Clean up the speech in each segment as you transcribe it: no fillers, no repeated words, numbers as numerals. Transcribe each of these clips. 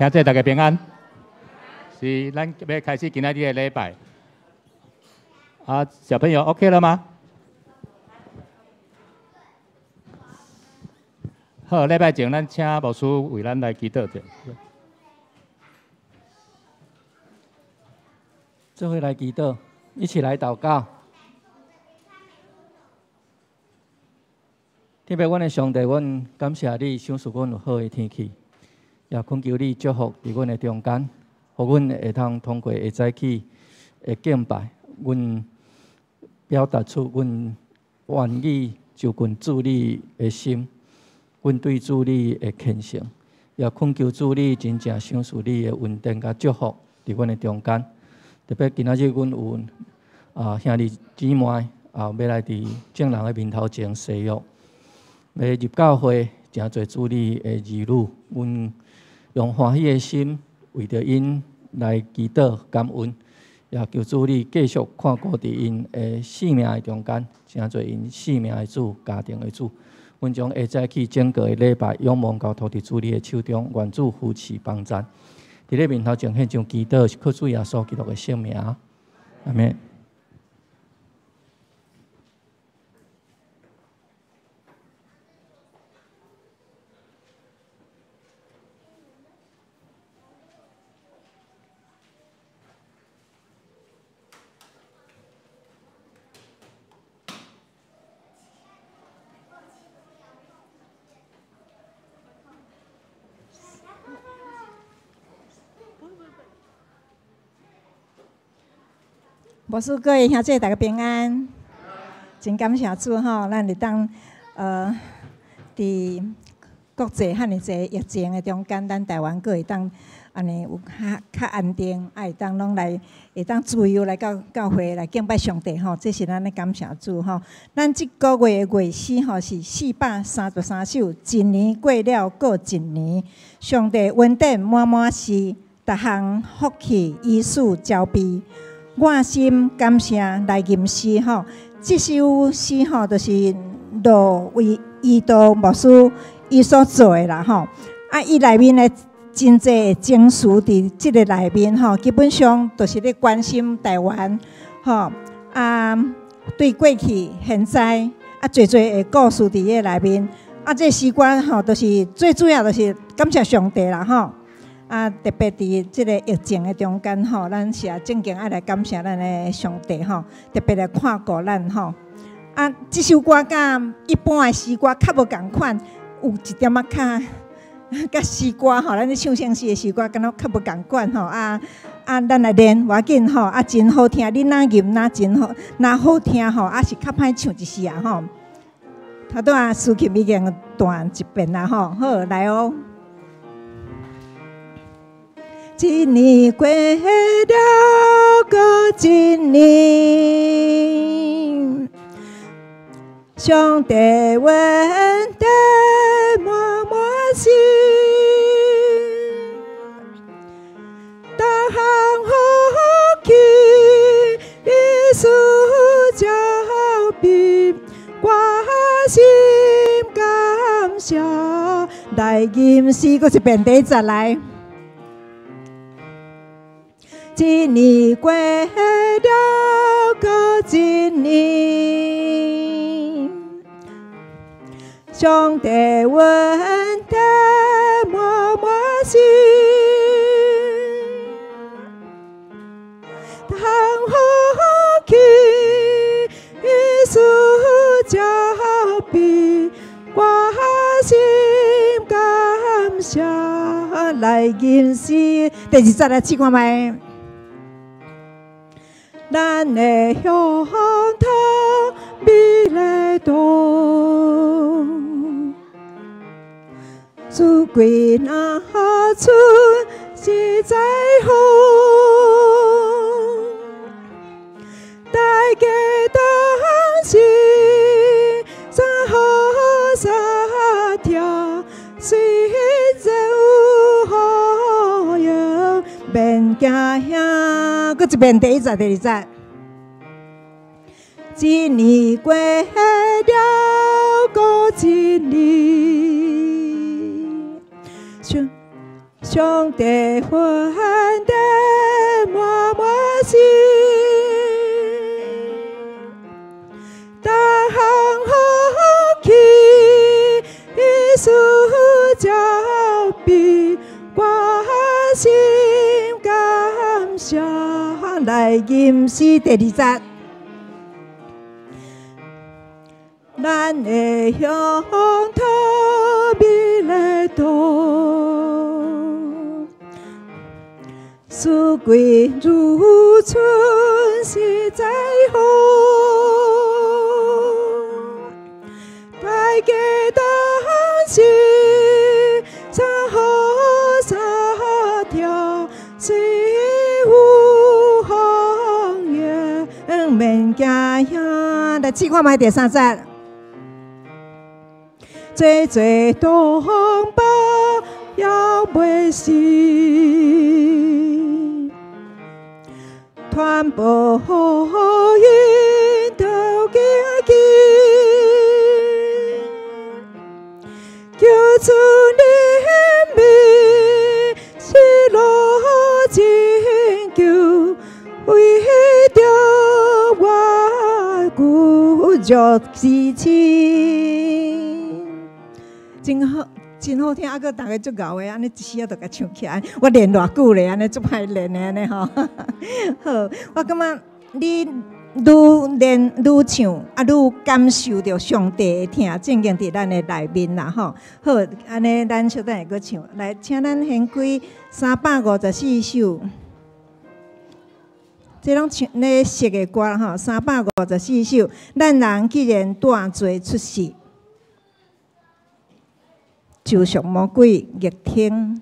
兄弟大家平安。是，咱欲開始今仔日的禮拜。啊，小朋友 OK 了嗎？好，禮拜前咱請牧師為咱來祈禱者。做伙來祈禱，一起來禱告。特別阮的上帝，阮感謝你賞賜阮有好的天氣，也懇求你祝福佇阮的中間，予阮會通通過下早起的敬拜，阮表達出阮願意就近主你的心，阮對主你的虔誠，也懇求主你真正賞賜你的恩典佮祝福佇阮的中間。特別今仔日阮有兄弟姊妹欲來佇眾人的面頭前誓約，欲入教會，成做主你的兒女。阮用歡喜的心為著𪜶來祈禱感恩，也求主你繼續看顧佇𪜶的生命的中間，成做𪜶生命的主、家庭的主。阮將下早起整個的禮拜仰望交託佇主你的手中，願主扶持幫贊。佇你面頭前獻上祈禱，是靠主耶穌基督的聖名。阿們。牧師各位兄弟大家平安，真感謝主吼，咱會當佇國際遐爾濟疫情的中間，咱台灣閣會當按呢有較較安定，啊會當攏來會當自由來到教會來敬拜上帝吼，這是咱咧感謝主吼。咱這個月的月詩吼是433首，一年過了閣一年，上帝恩典滿滿是，逐項福氣醫術交備。我心感謝來吟詩吼，這首詩吼就是羅維伊多牧師伊所做的啦吼。啊，伊內面的真濟情緒佇這个內面吼，基本上就是咧關心台灣吼。啊，對過去、現在啊，濟濟的故事佇彼內面。啊，這詩歌吼，就是最主要就是感謝上帝啦吼。啊，特別佇這个疫情的中間吼，咱是也正經愛來感謝咱的上帝吼，特別來看顧咱吼。啊，這首歌佮一般的詩歌較無仝款，有一點仔較佮詩歌吼，咱咧唱聖詩的詩歌，敢若較無仝款吼。啊啊，咱來練，無要緊吼，啊，真好聽，你若吟若真好，若好聽吼，啊是較歹唱一絲仔吼。頭拄仔司琴已經彈一遍啦吼，好來哦。一年過了閣一年，上帝恩典滿滿是，逐項福氣醫術交備，我心感謝來吟詩，閣一遍第一節來。一年過了閣一年，上帝恩典滿滿是，逐項福氣醫術交備，我心感謝來吟詩。第二節來試看覓。咱的向頭美麗多，主歸那出實在好，大家同心三好三跳，隨走好用，免驚嚇。閣一遍第一節，第二節。一年過了閣一年，上上帝恩典滿滿心，逐項福氣，賜交比我心感謝。來吟詩第二節。咱會向頭美麗途，四季如春實在好，大家同心唱好三條，水有風迎面行遐。來試看覓第三節。濟濟同胞猶袂死，傳播福音鬥行去，求主憐憫，喜樂拯救，為著我骨肉之親。真好，真好聽，啊！閣逐家足𠢕的，按呢一時仔就共唱起來。我練偌久咧，按呢足歹練的按呢吼。好，我感覺你愈練愈唱，啊，愈感受著上帝的疼，正經佇咱的內面啦吼。好，按呢咱小等下閣唱。來，請咱掀開354首，這攏唱咧熟的歌吼。三百五十四首，咱人既然帶罪出世，就屬魔鬼逆天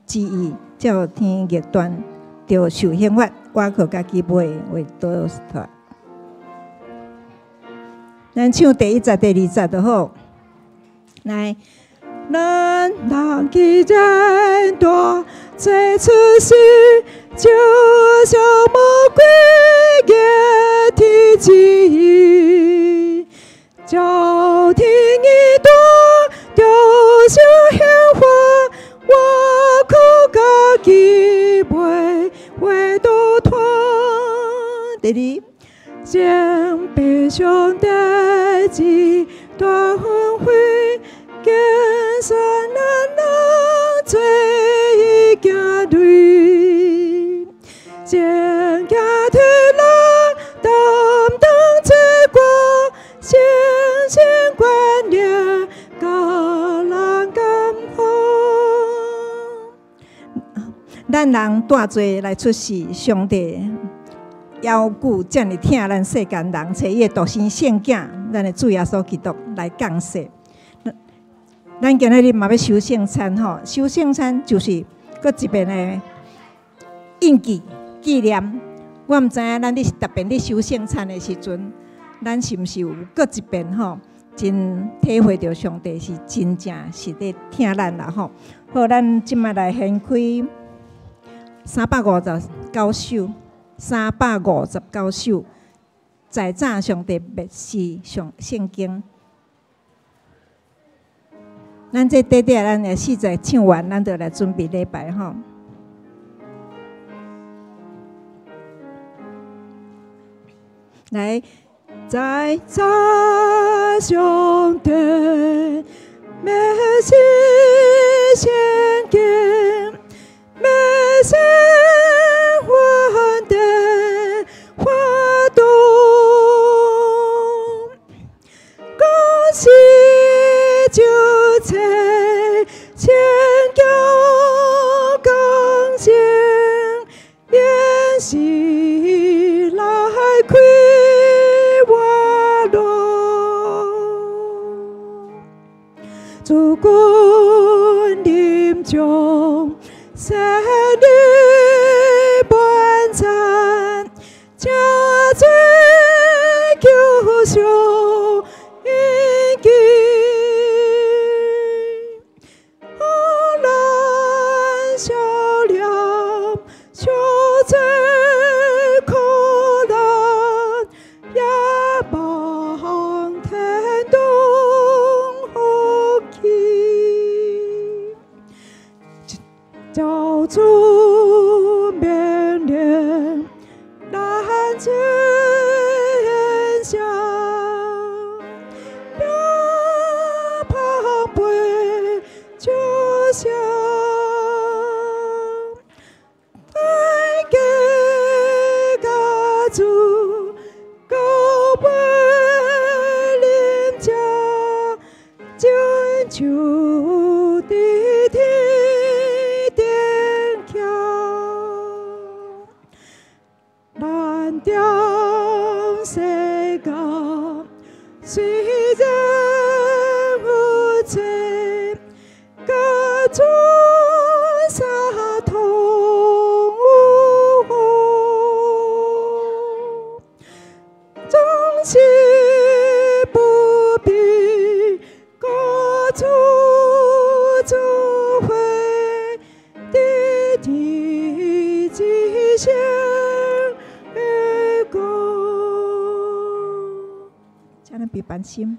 旨意，照天逆斷，著受刑罰。我靠家己袂會倒脫。咱唱第一節、第二節就好。來，咱人既然帶罪出世，就屬魔鬼逆天旨意，照天逆斷。著受刑罰，我靠家己袂會倒脫。第二，將被上帝之大恩惠，減算咱人罪行類，將行替咱擔當罪過，聖心觀念。甲人感好，咱人帶罪來出世，上帝猶久遮爾疼咱世間人，差伊的獨生聖囝，咱的主耶穌基督來降世。咱今仔日嘛欲守聖餐吼，守聖餐就是閣一遍的印記紀念。我毋知影咱咧特別咧守聖餐的時陣，咱是毋是有閣一遍吼？真體會著上帝是真正是咧疼咱啦吼。好，咱這擺來掀開359首，三百五十九首，在早上帝默示上聖經。咱這短短咱的四節唱完，咱就來準備禮拜吼。來。在早上帝默示聖經，默示恩典發動，講是就切千教更新，演習來開。主君臨終，聖靈滿讚，請做救贖印記，予咱笑臉，笑這苦難，也望天堂福氣。手伫天顶徛，咱踮世间虽然有罪，佮主相同有福，总是不必佮主做伙，伫天之上的国。请咱闭班心。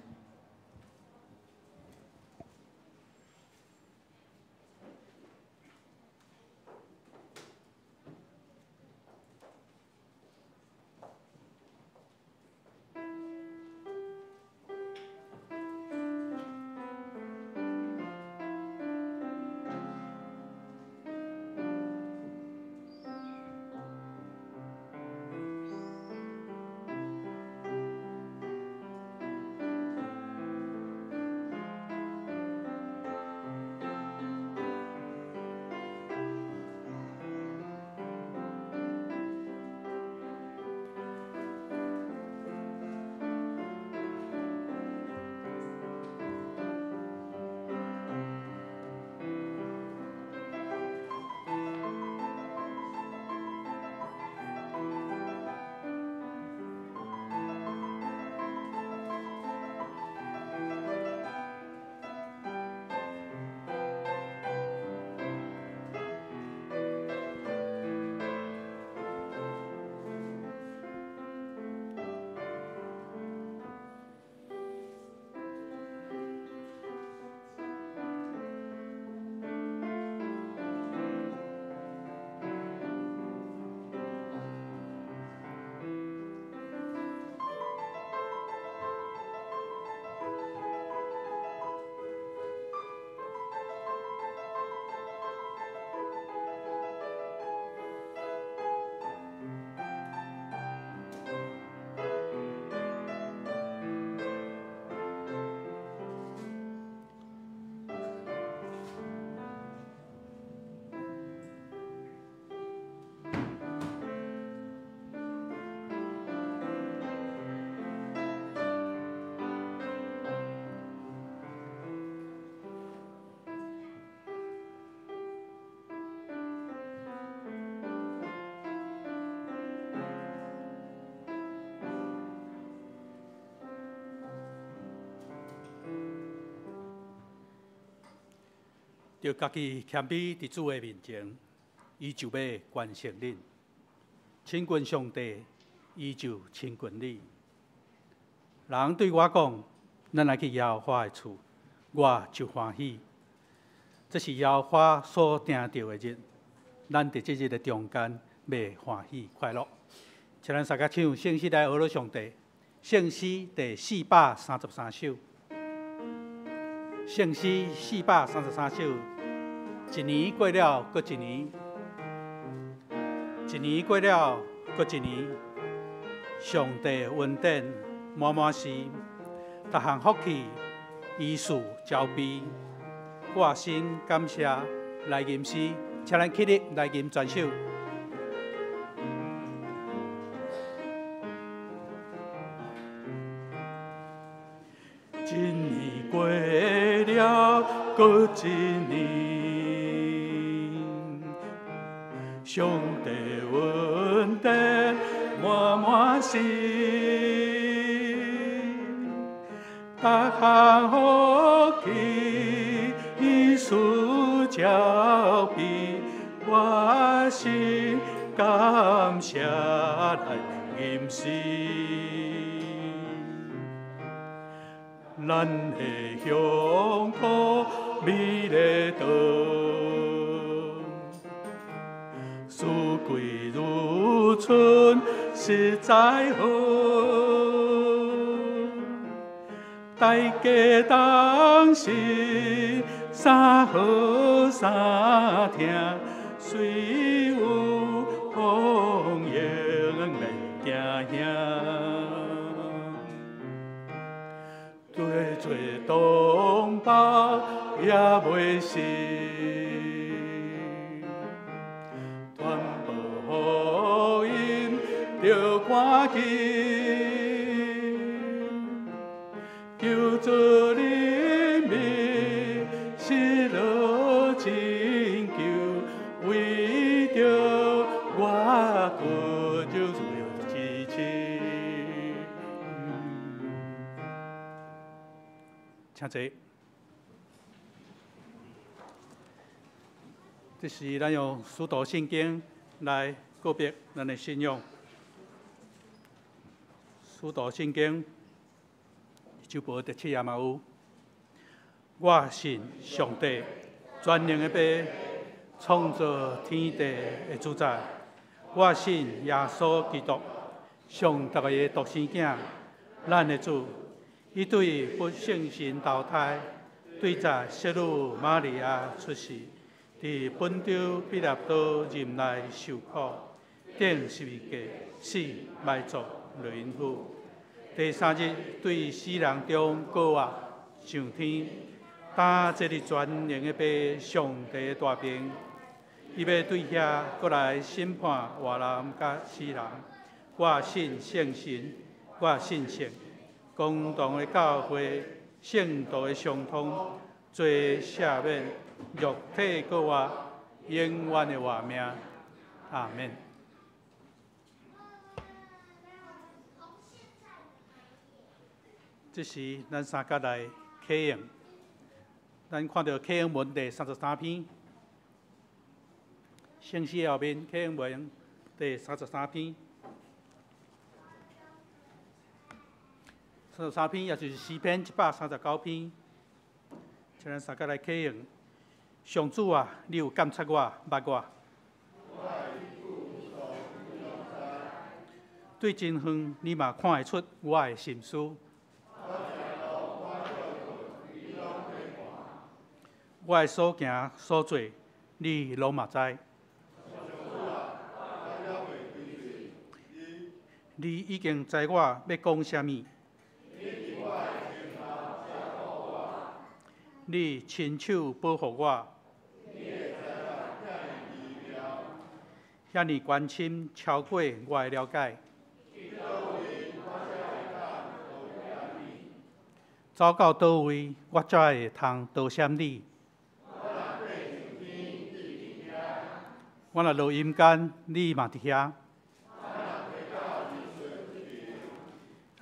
著家己谦卑佇主的面前，伊就欲關心恁；親近上帝，伊就親近你。人對我講：咱來去耶和華的厝，我就歡喜。這是耶和華所定著的日，咱佇這日的中間欲歡喜快樂。請咱大家唱聖詩來學了上帝，聖詩第433首。聖詩433首，一年過了，閣一年；一年過了，閣一年。上帝恩典滿滿是，逐項福氣，伊賜交備。我心感謝來吟詩，請咱起立來吟全首。一年過了，閣一年，上帝恩典滿滿是，逐項福氣，伊賜交備，我心感謝來吟詩。咱的鄉土美麗多，四季如春實在好。大家同心，三好三听，雖有風雨免驚嚇。对做同胞也袂死，传播福音著赶紧，求主人民失落拯救，为著我骨肉支持。请坐。这是咱用使徒信经来告别咱的信仰。使徒信经，周报第7页嘛有。我信上帝，全能的父，创造天地的主宰。我信耶稣基督，上帝的独生囝，咱的主。伊对不圣神投胎，对在圣女玛利亚出世，伫本丢彼拉多任内受苦，钉十字架，死埋葬落阴府。第三日对死人中复活上天，担这个全能的父上帝的大权，伊欲对遐阁来审判活人佮死人。我信圣神，我信圣公同的教会，圣徒的相通，罪赦免，肉体复活，永远的活命。阿们。这时，咱三角来启用。咱看著启用文第33篇，圣诗后面启用文第三十三篇。33篇，也就是诗篇139篇。请咱三角来启用。上主啊，你有监察我，捌我。对真远，你嘛看会出我的心思。我的所行所做，你拢嘛知。你已经知我欲讲啥物。你亲手保护我，遐尔关心超过我的了解。走到佗位，我才会通多谢你。我若落阴间，你嘛伫遐；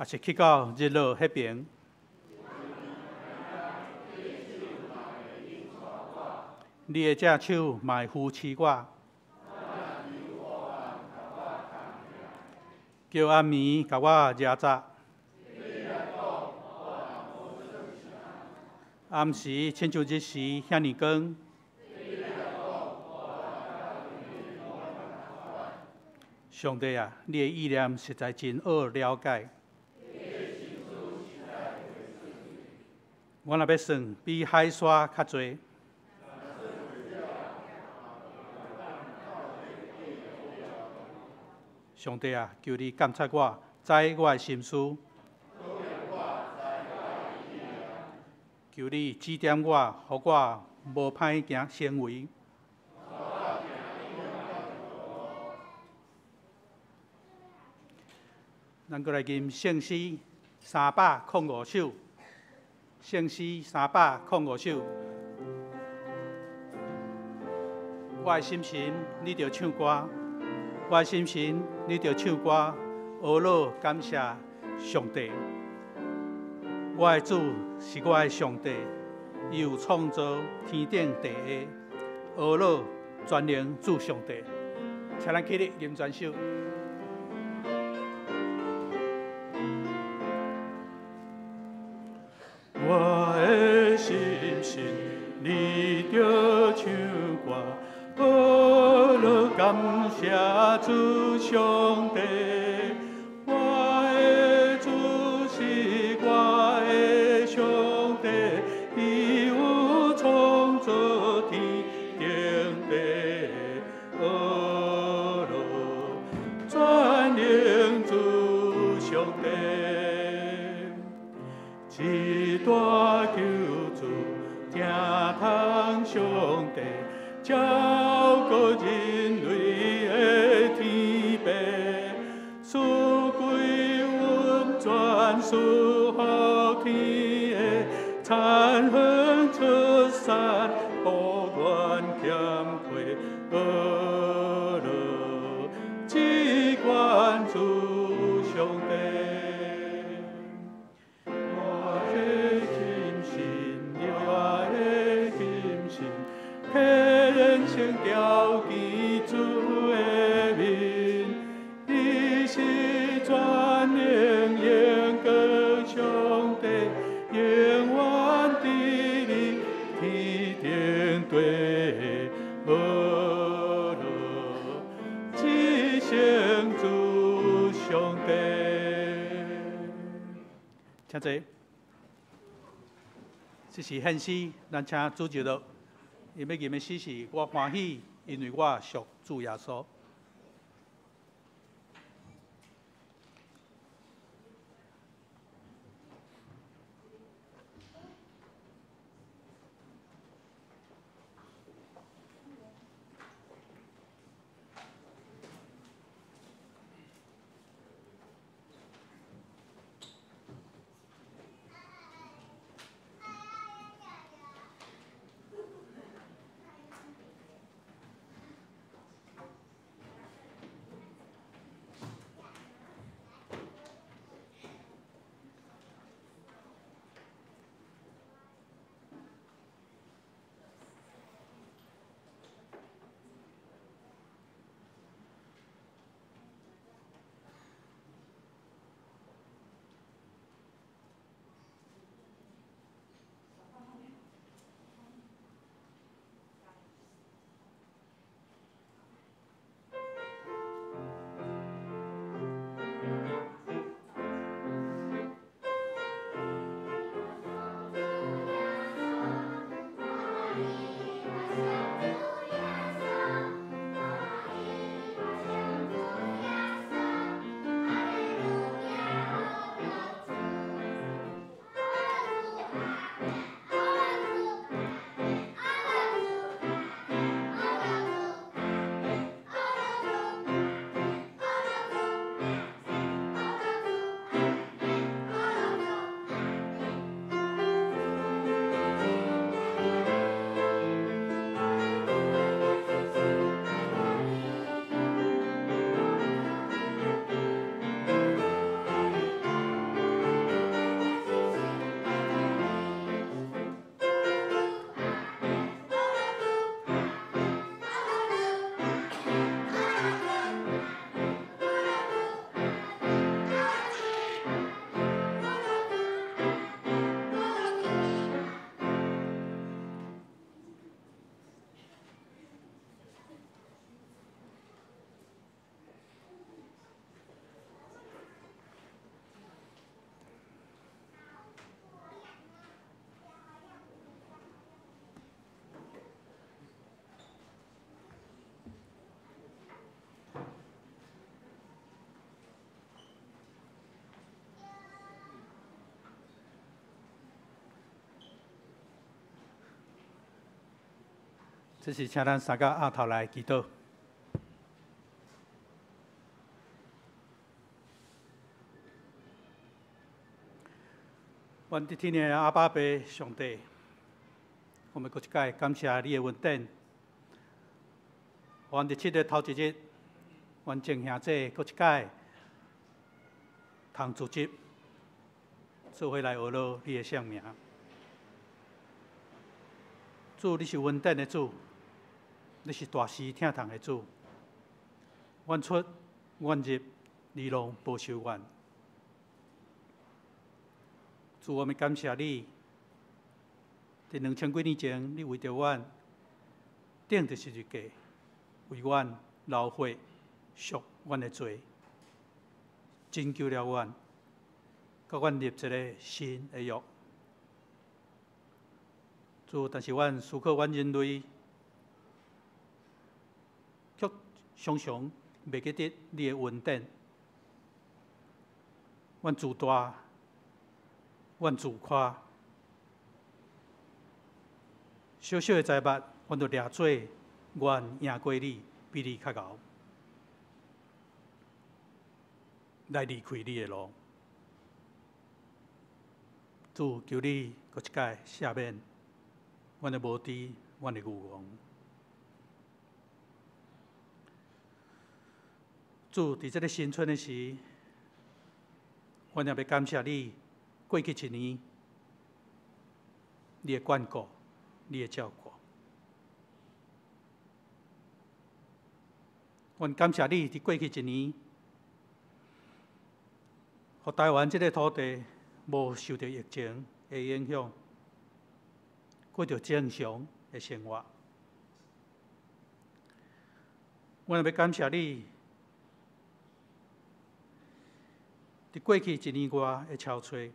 抑是去到日落彼边。你的正手嘛会扶持我，叫暗暝共我惹早，暗时亲像日时遐尔光。上帝啊，你的意念实在真好了解。我若欲算，比海沙较济。上帝啊，求你监察我，知我的心思。求你指点我，予我无歹行行为。咱阁来吟圣诗305首，圣诗305首。我的心神，你著唱歌；我的心神，你著唱歌，呵咾感谢上帝。我的主是我的上帝，伊有创造天顶地下，呵咾全能主上帝。请咱起立，吟全首。我的心神，你著唱歌，呵咾感谢主上帝。我的主是我的上帝，伊有创造天顶地，呵咾全能主上帝。亲是大救主，疼痛上帝，照顾人类的天父，赐归温泉，赐福天的，田园出产，不愿欠亏，呵乐，只关注上帝。我的谨信，我的谨信，虔诚朝见主的面，伊是全能荣光上帝，永远伫你天顶地，呵乐，至圣主上帝。请坐。这是献诗，咱请主席落。伊欲吟的诗是：我欢喜，因为我屬主耶穌。这是请咱三个阿头来祈祷。阮伫天的阿爸父上帝，我們閣一擺感謝你的恩典。阮佇7月頭一日，阮眾兄弟閣一擺通組織，做伙來學樂你的聖名。主，你是恩典的主，你是大施疼痛的主。阮出，阮入，你攏保守阮。主，我們感謝你，佇2000幾年前，你為著阮釘佇十字架，為阮流血贖阮的罪，拯救了阮，佮阮立一个新的約。主，但是阮思考阮人類，卻常常袂記得你的恩典。阮自大，阮自誇，小小的财物，阮就掠做阮赢过你，比你較𠢕，來離開你的路。主，求你閣一擺赦免阮的無知，阮的愚戇。主，佇這个新春的時，阮也欲感謝你過去一年，你的眷顧，你的照顧。阮感謝你佇過去一年，予台灣這个土地無受著疫情的影響，過著正常的生活。阮也欲感謝你，佇過去一年外的憔悴，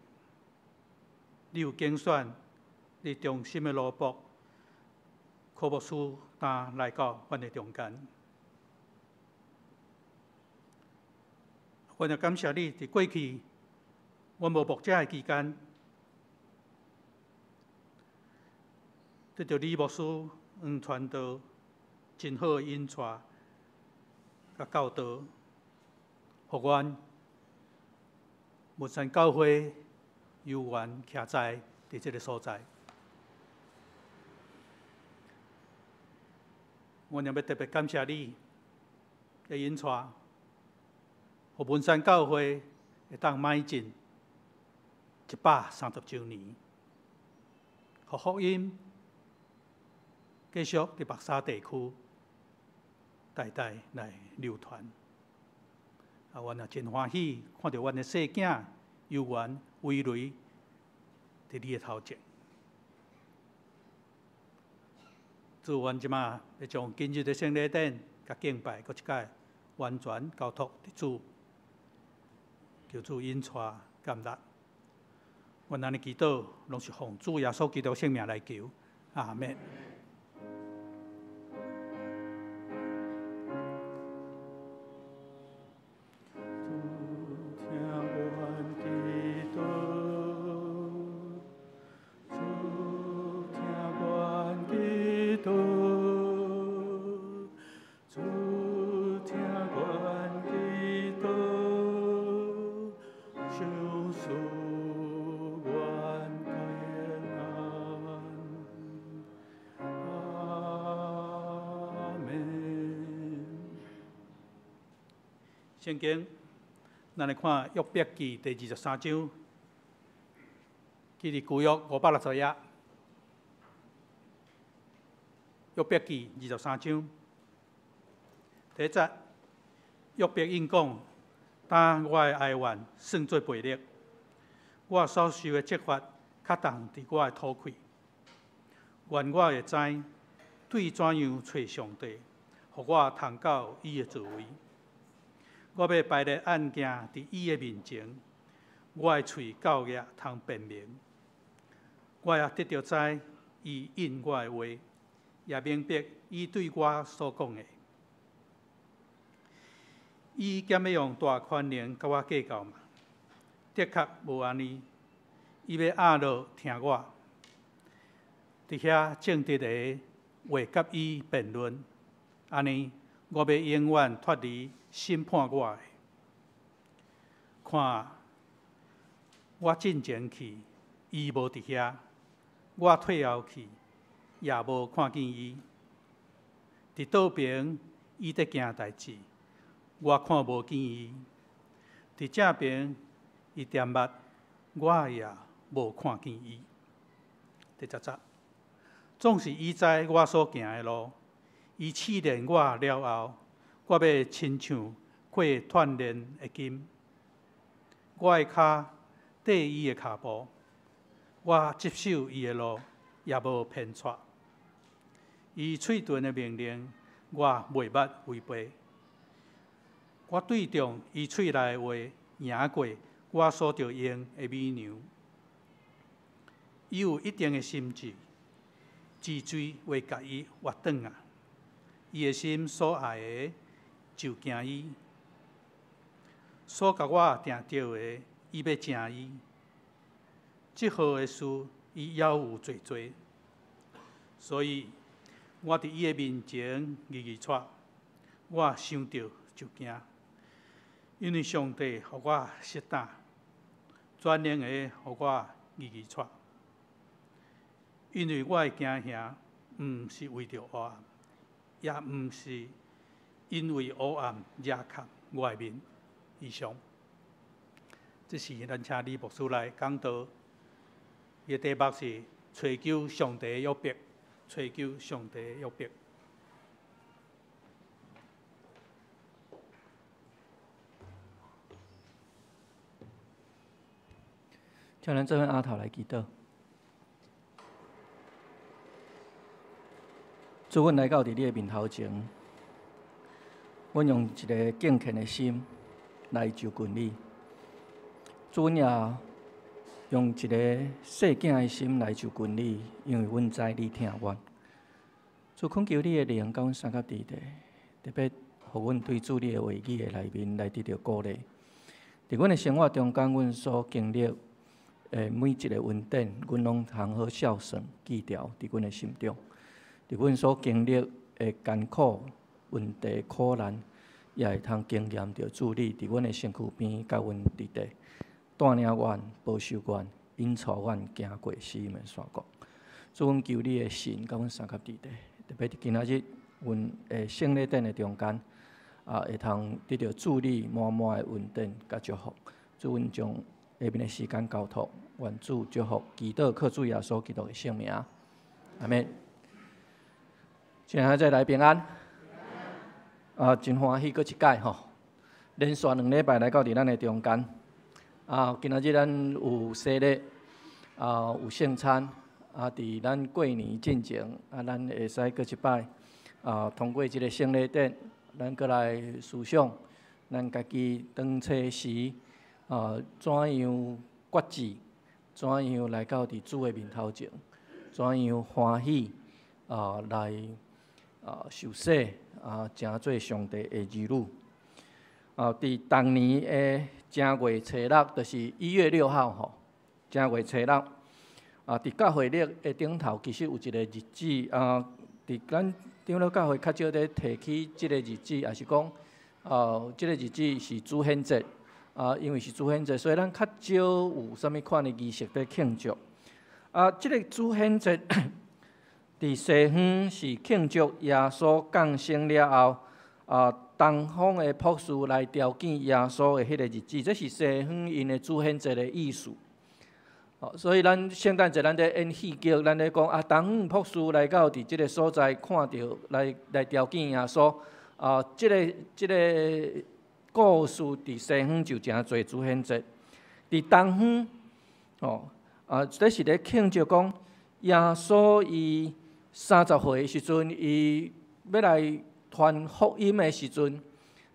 你有揀選你忠心的奴僕柯牧師擔來到阮的中間。阮也感謝你，佇過去阮無牧者的期間，得著李牧師、黃傳道真好的引帶佮教導，予阮文山教會有緣徛在佇這个所在。阮也欲特別感謝你的引帶，予文山教會會當邁進130週年，予福音繼續佇白沙地區代代來流傳。啊，阮也真歡喜看著阮的細囝有緣威雷佇你的頭前。主，阮這馬欲將今日的聖禮典佮敬拜，閣一擺完全交託佇主，求主引帶建立。阮按呢祈禱，攏是奉主耶穌基督聖名來求，阿們。聖經，咱來看約伯記第23章，記佇舊約560頁。約伯記23章，第一節，約伯應講：當我的哀怨算做背逆，我所受的責罰較重佇我的討氣。願我會知對怎樣揣上帝，予我通到伊的座位。我欲排列案件佇伊的面前，我的喙教額通辨明。我也得著知伊應我的話，也明白伊對我所講的。伊敢欲用大權能佮我計較嗎？的確無按呢。伊欲壓落聽我，佇遐正直的話佮伊辯論，按呢，我欲永遠脫離審判我的。看，我進前去，伊無佇遐；我退後去，也無看見伊。佇倒爿，伊佇行代誌，我看無見伊；佇正爿，伊踮目，我也無看見伊。第十節，總是伊知我所行的路，伊試煉我了後，我欲親像過鍛鍊的金。我的跤綴伊的跤步，我執守伊的路，也無偏躍。伊喙唇的命令，我袂捌違背。我對中伊喙內的話，贏過我所著用的美牛。伊有一定的心志，治罪會共伊活轉啊！伊的心所愛的，就行伊；所共我定著的，伊欲成伊。這號的事，伊猶有濟濟。所以，我佇伊的面前二二掣，我想著就驚，因為上帝予我實膽，全能的予我二二掣。因為我的驚嚇，毋是為著黑暗，也毋是因為黑暗遮蓋我的面。以上，這是咱請李牧師來講道，伊的題目是尋求上帝的約伯，尋求上帝的約伯。請咱做伙阿頭來祈禱。主，阮來到佇你的面頭前，阮用一个敬虔的心來就近你。主，阮也用一个細囝的心來就近你，因為阮知你疼阮。主，懇求你的靈佮阮相佮佇咧，特別予阮對主你的話語的內面來得著鼓勵。佇阮的生活中間，阮所經歷的每一个恩典，阮攏通好孝順記牢佇阮的心中。佇阮所經歷的艱苦、問題、苦難，也會通經驗著主你佇阮的身軀邊，佮阮佇咧帶領阮、保守阮、引導阮行過死蔭的山谷。主，阮求你的神佮阮相佮佇咧，特別佇今仔日阮的聖禮典的中間，啊，會通得著主你滿滿的恩典佮祝福。主，阮將下面的時間交託，願主祝福，祈禱靠主耶穌基督的聖名，阿們。請大家來平安。啊，真歡喜，閣一擺吼，連續兩禮拜來到佇咱的中間。啊，今仔日咱有洗禮，啊，有聖餐，啊，佇咱過年進前，啊，咱會使閣一擺，啊，通過這个聖禮典，咱閣來思想，咱家己當初時，啊，怎樣決志，怎樣來到佇主的面頭前，怎樣歡喜，啊，來。啊，受洗啊，成做上帝的兒女。啊，佇當年的正月初六，就是1月6號吼，正月初六。啊，佇教會曆的頂頭，其實有一個日子啊，佇咱長老教會較少咧提起這個日子，也是講啊，這個日子是主顯節。啊，因為是主顯節，所以咱較少有啥物款的儀式咧慶祝。啊，這個主顯節。佇西方是慶祝耶穌降生了後，啊，東方的博士來朝見耶穌的彼个日子，這是西方𪜶的主顯節的意思。所以咱聖誕節咱咧演戲劇，咱咧講啊，東方博士來到佇這个所在，看著來朝見耶穌。啊，這个故事佇西方就誠濟主顯節。佇東方，哦，啊，這是咧慶祝講耶穌伊30歲的時陣，伊欲來傳福音的時陣，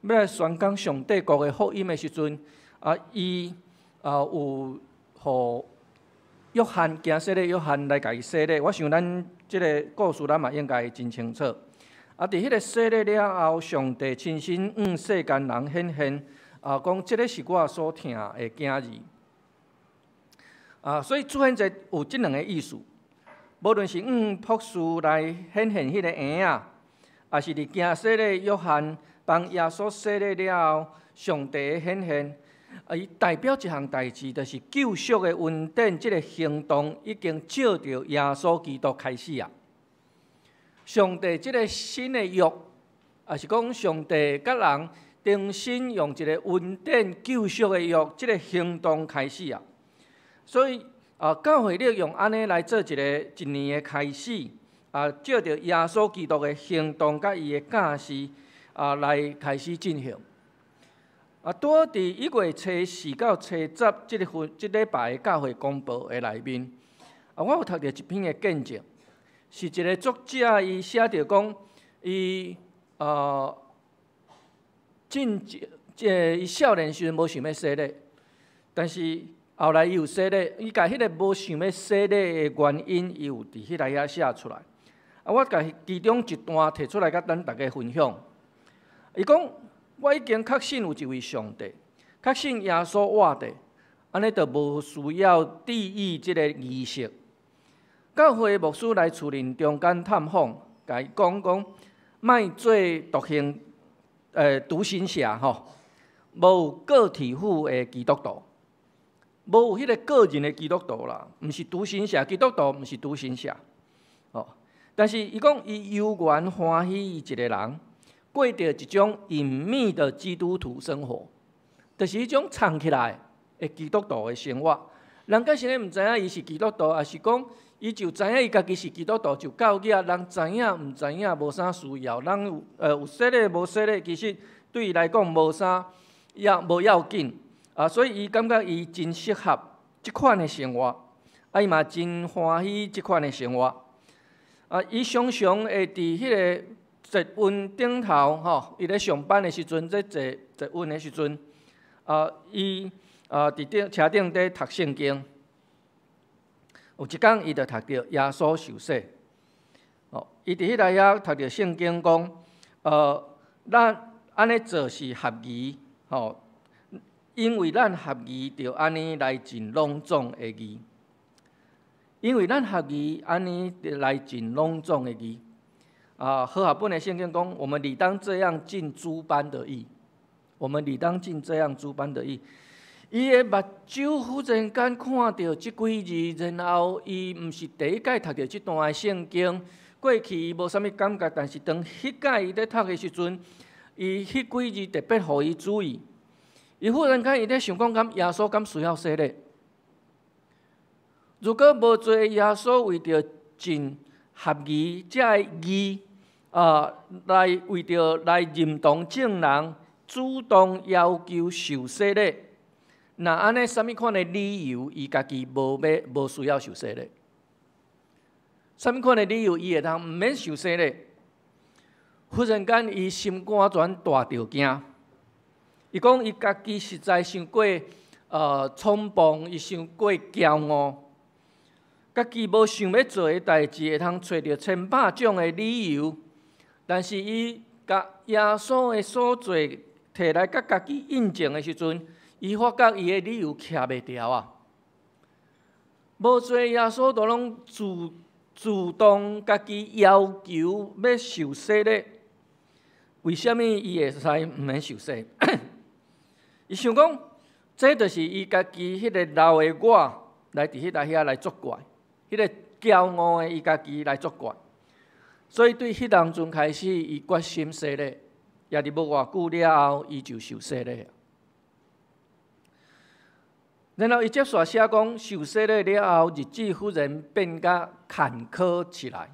欲來宣講上帝國的福音的時陣，啊，伊啊有予約翰行洗禮，約翰來共伊洗禮。我想咱這个故事，咱嘛應該真清楚。啊，佇彼个洗禮了後，上帝親身向世間人顯現，啊，講這个是我所疼的囝兒。啊，所以主顯節有這兩个意思。無論是向博士來顯現彼个嬰仔，抑是佇行洗禮約翰幫耶穌洗禮了後，上帝的顯現，啊，伊代表一項代誌，就是救贖的恩典，這个行動已經藉著耶穌基督開始啊。上帝這个新的約，抑是講上帝佮人重新用一个恩典救贖的約，這个行動開始啊。所以。啊，教會曆用按呢來做一个一年的開始，啊，藉著耶穌基督的行動佮伊的教示，啊，來開始進行。啊，拄好佇1月初4到初10這个份這禮拜的教會公報的內面，啊，我有讀著一篇的見證，是一个作者伊寫著講，伊進前，這伊少年時陣無想欲洗禮，但是後來伊有洗禮，伊共彼个無想欲洗禮的原因，伊有佇彼內遐寫出來。啊，我共其中一段提出來，佮咱逐家分享。伊講：我已經確信有一位上帝，確信耶穌活著，按呢就無需要注意這个儀式。教會牧師來厝裡中間探訪，共伊講講，莫做獨行，獨行俠吼，無有個體戶的基督徒，無有彼個個人的基督徒啦，毋是獨行俠，基督徒毋是獨行俠，哦。但是伊講伊猶原歡喜伊一個人過著一種隱祕的基督徒生活，就是彼種藏起來的基督徒的生活。人家實咧毋知影伊是基督徒，抑是講伊就知影伊家己是基督徒就夠額，人知影毋知影無啥需要，人有洗禮無洗禮，其實對伊來講無啥要無要緊啊，所以伊感覺伊真適合這款的生活，啊，伊嘛真歡喜這款的生活。啊，伊常常會佇彼个捷運頂頭吼，伊咧上班的時陣，咧坐捷運的時陣，啊，伊啊佇頂車頂底讀聖經。有一工，伊就讀著耶穌受洗。哦，伊佇彼內遐讀著聖經講，咱按呢做是合宜，吼，因為咱合宜著按呢來盡攏總的義。因為咱合宜按呢來盡攏總的義。啊，和合本的聖經講，我們理當這樣盡諸般的義。我們理當盡這樣諸般的義。伊的目睭忽然間看著這幾字，然後伊毋是第一擺讀著這段的聖經，過去伊無啥物感覺，但是當彼擺伊咧讀的時陣，伊彼幾字特別予伊注意。伊忽然間伊咧想講，敢耶穌敢需要洗禮？如果無做耶穌為著盡合宜這个義啊，來為著來認同眾人，主動要求受洗禮，若按呢，啥物款的理由，伊家己無欲無需要受洗禮？啥物款的理由，伊會通毋免受洗禮？忽然間，伊心肝全大著驚。伊講伊家己實在傷過衝動，伊傷過驕傲，家己無想欲做的代誌，會通揣著千百種的理由，但是伊共耶穌的所做提來共家己印證的時陣，伊發覺伊的理由徛袂牢啊！無濟耶穌都攏主動家己要求欲受洗禮，為啥物伊會使毋免受洗？伊想講，這就是伊家己彼个老的我來佇彼內遐來作怪，彼个驕傲的伊家己來作怪。所以對彼當陣開始，伊決心洗禮，也佇無偌久了後，伊就受洗禮。然後伊接續寫講，受洗禮了後，日子忽然變甲坎坷起來。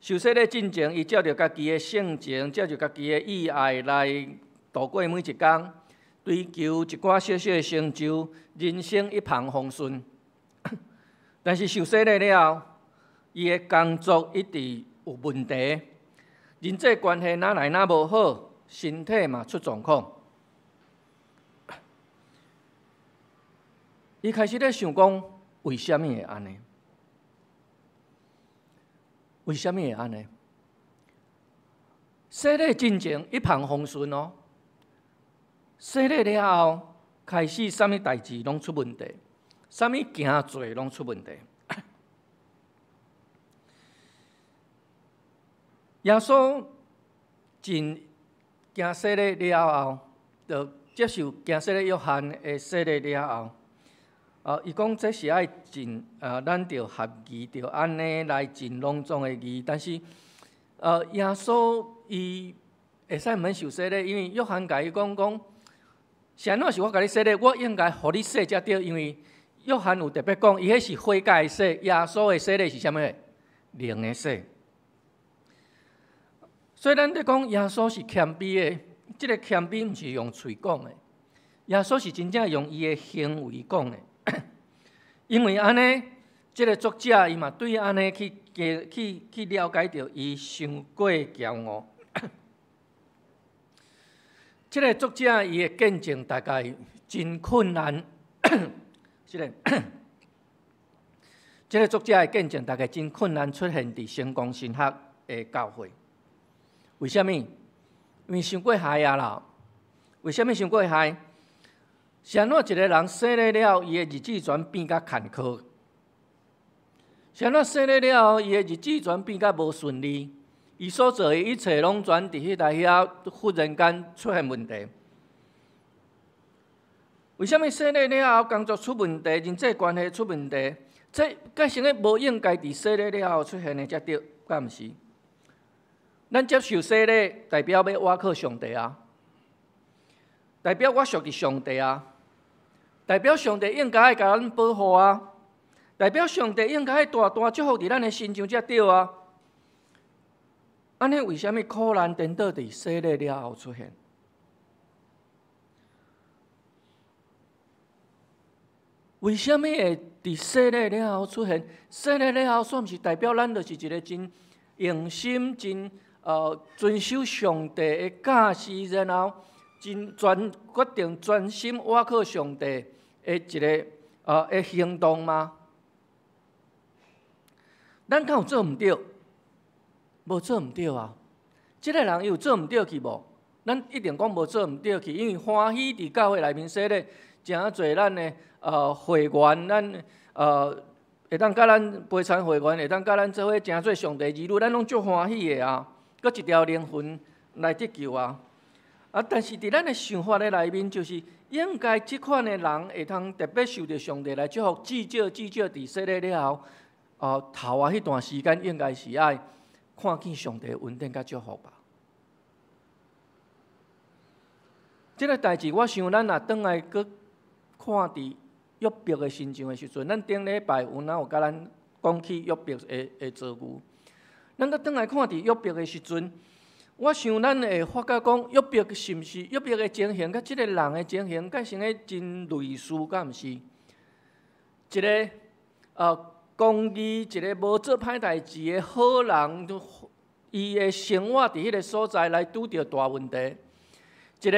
受洗禮進前，伊照著家己的性情，照著家己的意愛來度過每一工，追求一寡小小的成就，人生一帆風順。但是受洗禮了後，伊的工作一直有問題，人際關係哪來哪無好，身體嘛出狀況。伊開始咧想講，為啥物會按呢？為啥物會按呢？洗禮進前一帆風順哦，洗禮了後，開始啥物代誌攏出問題，啥物行做攏出問題。耶穌進行洗禮了後，就接受行洗禮約翰的洗禮了後。伊講這是愛盡，咱著合宜，著按呢來盡攏總的義。但是，耶穌伊會使毋免受洗禮，因為約翰共伊講講，是按怎是我共你洗禮，我應該予你洗才對，因為約翰有特別講，伊彼是悔改的洗，耶穌的洗禮是啥物？靈的洗。所以咱咧講耶穌是謙卑的，這个謙卑毋是用喙講的，耶穌是真正用伊的行為講的。因為按呢，這个作者伊嘛對按呢去去去了解著伊傷過驕傲。這个作者伊的見證大概真困難。這个這个作者的見證大概真困難出現佇成功神學的教會。為啥物？因為傷過害啊啦！為啥物傷過害？是按怎一个人洗禮了後，伊的日子全變甲坎坷？是按怎洗禮了後，伊的日子全變甲無順利？伊所做的一切攏全佇彼台遐忽然間出現問題。為啥物洗禮了後工作出問題，人際關係出問題？這改成咧無應該佇洗禮了後出現的才對，敢毋是？咱接受洗禮，代表欲倚靠上帝啊，代表我屬佇上帝啊，代表上帝應該愛共咱保護啊，代表上帝應該愛大大祝福佇咱的身上才對啊。按呢為啥物苦難顛倒佇洗禮了後出現？為啥物會佇洗禮了後出現？洗禮了後，煞毋是代表咱就是一個真用心、真遵守上帝的教示，然後真專決定專心倚靠上帝的一個的行動嗎？咱敢有做毋對？無做毋對啊！這個人伊有做毋對去無？咱一定講無做毋對去，因為歡喜佇教會內面洗禮，誠濟咱的會員，咱會當佮咱陪參會員，會當佮咱做伙誠濟上帝兒女，咱攏足歡喜的啊！閣一條靈魂來得救啊！啊，但是佇咱的想法的內面，就是應該這款的人會通特別受著上帝來祝福，至少至少佇洗禮了後，頭仔彼段時間應該是愛看見上帝的恩典佮祝福吧。這個代誌，我想咱若轉來閣看佇約伯的身上的時陣，咱頂禮拜有哪有共咱講起約伯的遭遇？咱閣轉來看佇約伯的時陣，我想咱會發覺講約伯是毋是約伯的情形，佮這個人的情形，佮成個真類似，敢毋是？一個公義，一個無做歹代誌的好人，伊的生活佇彼個所在來拄著大問題。一個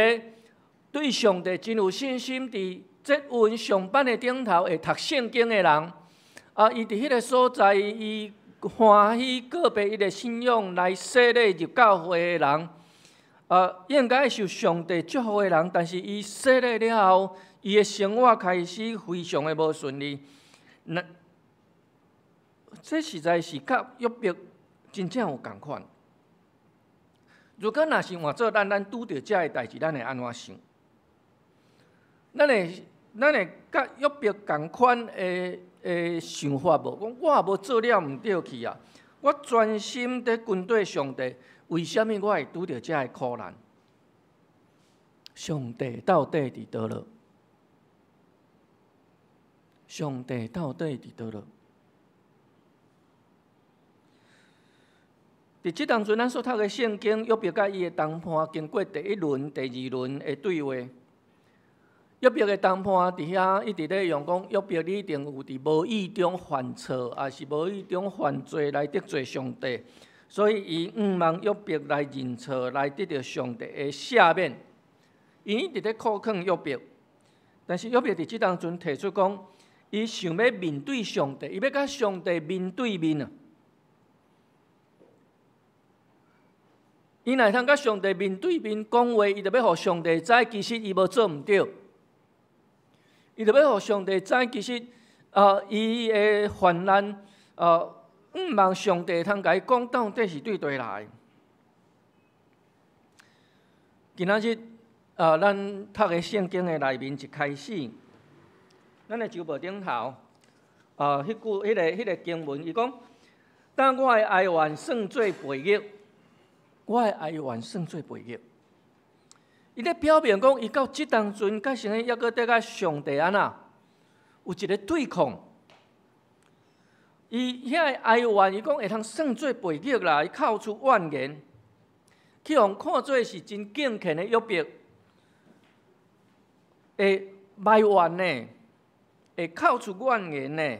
對上帝真有信心，佇捷運上班的頂頭會讀聖經的人，啊，伊佇彼個所在，伊歡喜告別伊的信仰來洗禮入教會的人，應該受上帝祝福的人，但是伊洗禮了後，伊的生活開始非常的無順利。那這實在是佮約伯真正有仝款。如果若是換做咱，咱拄著這个代誌，咱會按怎想？咱會佮約伯仝款的想法無？講我也無做了毋對去啊！我專心佇跟綴上帝，為啥物我會拄著這个苦難？上帝到底佇佗落？上帝到底佇佗落？佇這當陣，咱所讀的聖經，約伯佮伊的同伴經過第一輪、第二輪的對話。約伯的同伴佇遐一直咧用講，約伯你一定有佇無意中犯錯，抑是無意中犯罪來得罪上帝，所以伊向望約伯來認錯，來得著上帝的赦免。伊一直咧苦勸約伯，但是約伯佇這當陣提出講，伊想欲面對上帝，伊欲佮上帝面對面啊。伊若會通佮上帝面對面講話，伊就欲予上帝知，其實伊無做毋對。伊就欲予上帝知，其實，伊的患難，向望上帝通共伊講，到底是對佗來。今仔日，咱讀的聖經的內面一開始，咱的周報頂頭，彼句、彼個經文，伊講：當我的哀怨算做悖逆，我的哀怨算做悖逆。伊咧表明講，伊到這當陣，佮成個猶閣佇佮上帝按怎有一個對抗。伊遐个哀怨，伊講會通算做悖逆啦，伊口出怨言，去予看做是真敬虔的約伯，會埋怨呢，會口出怨言呢。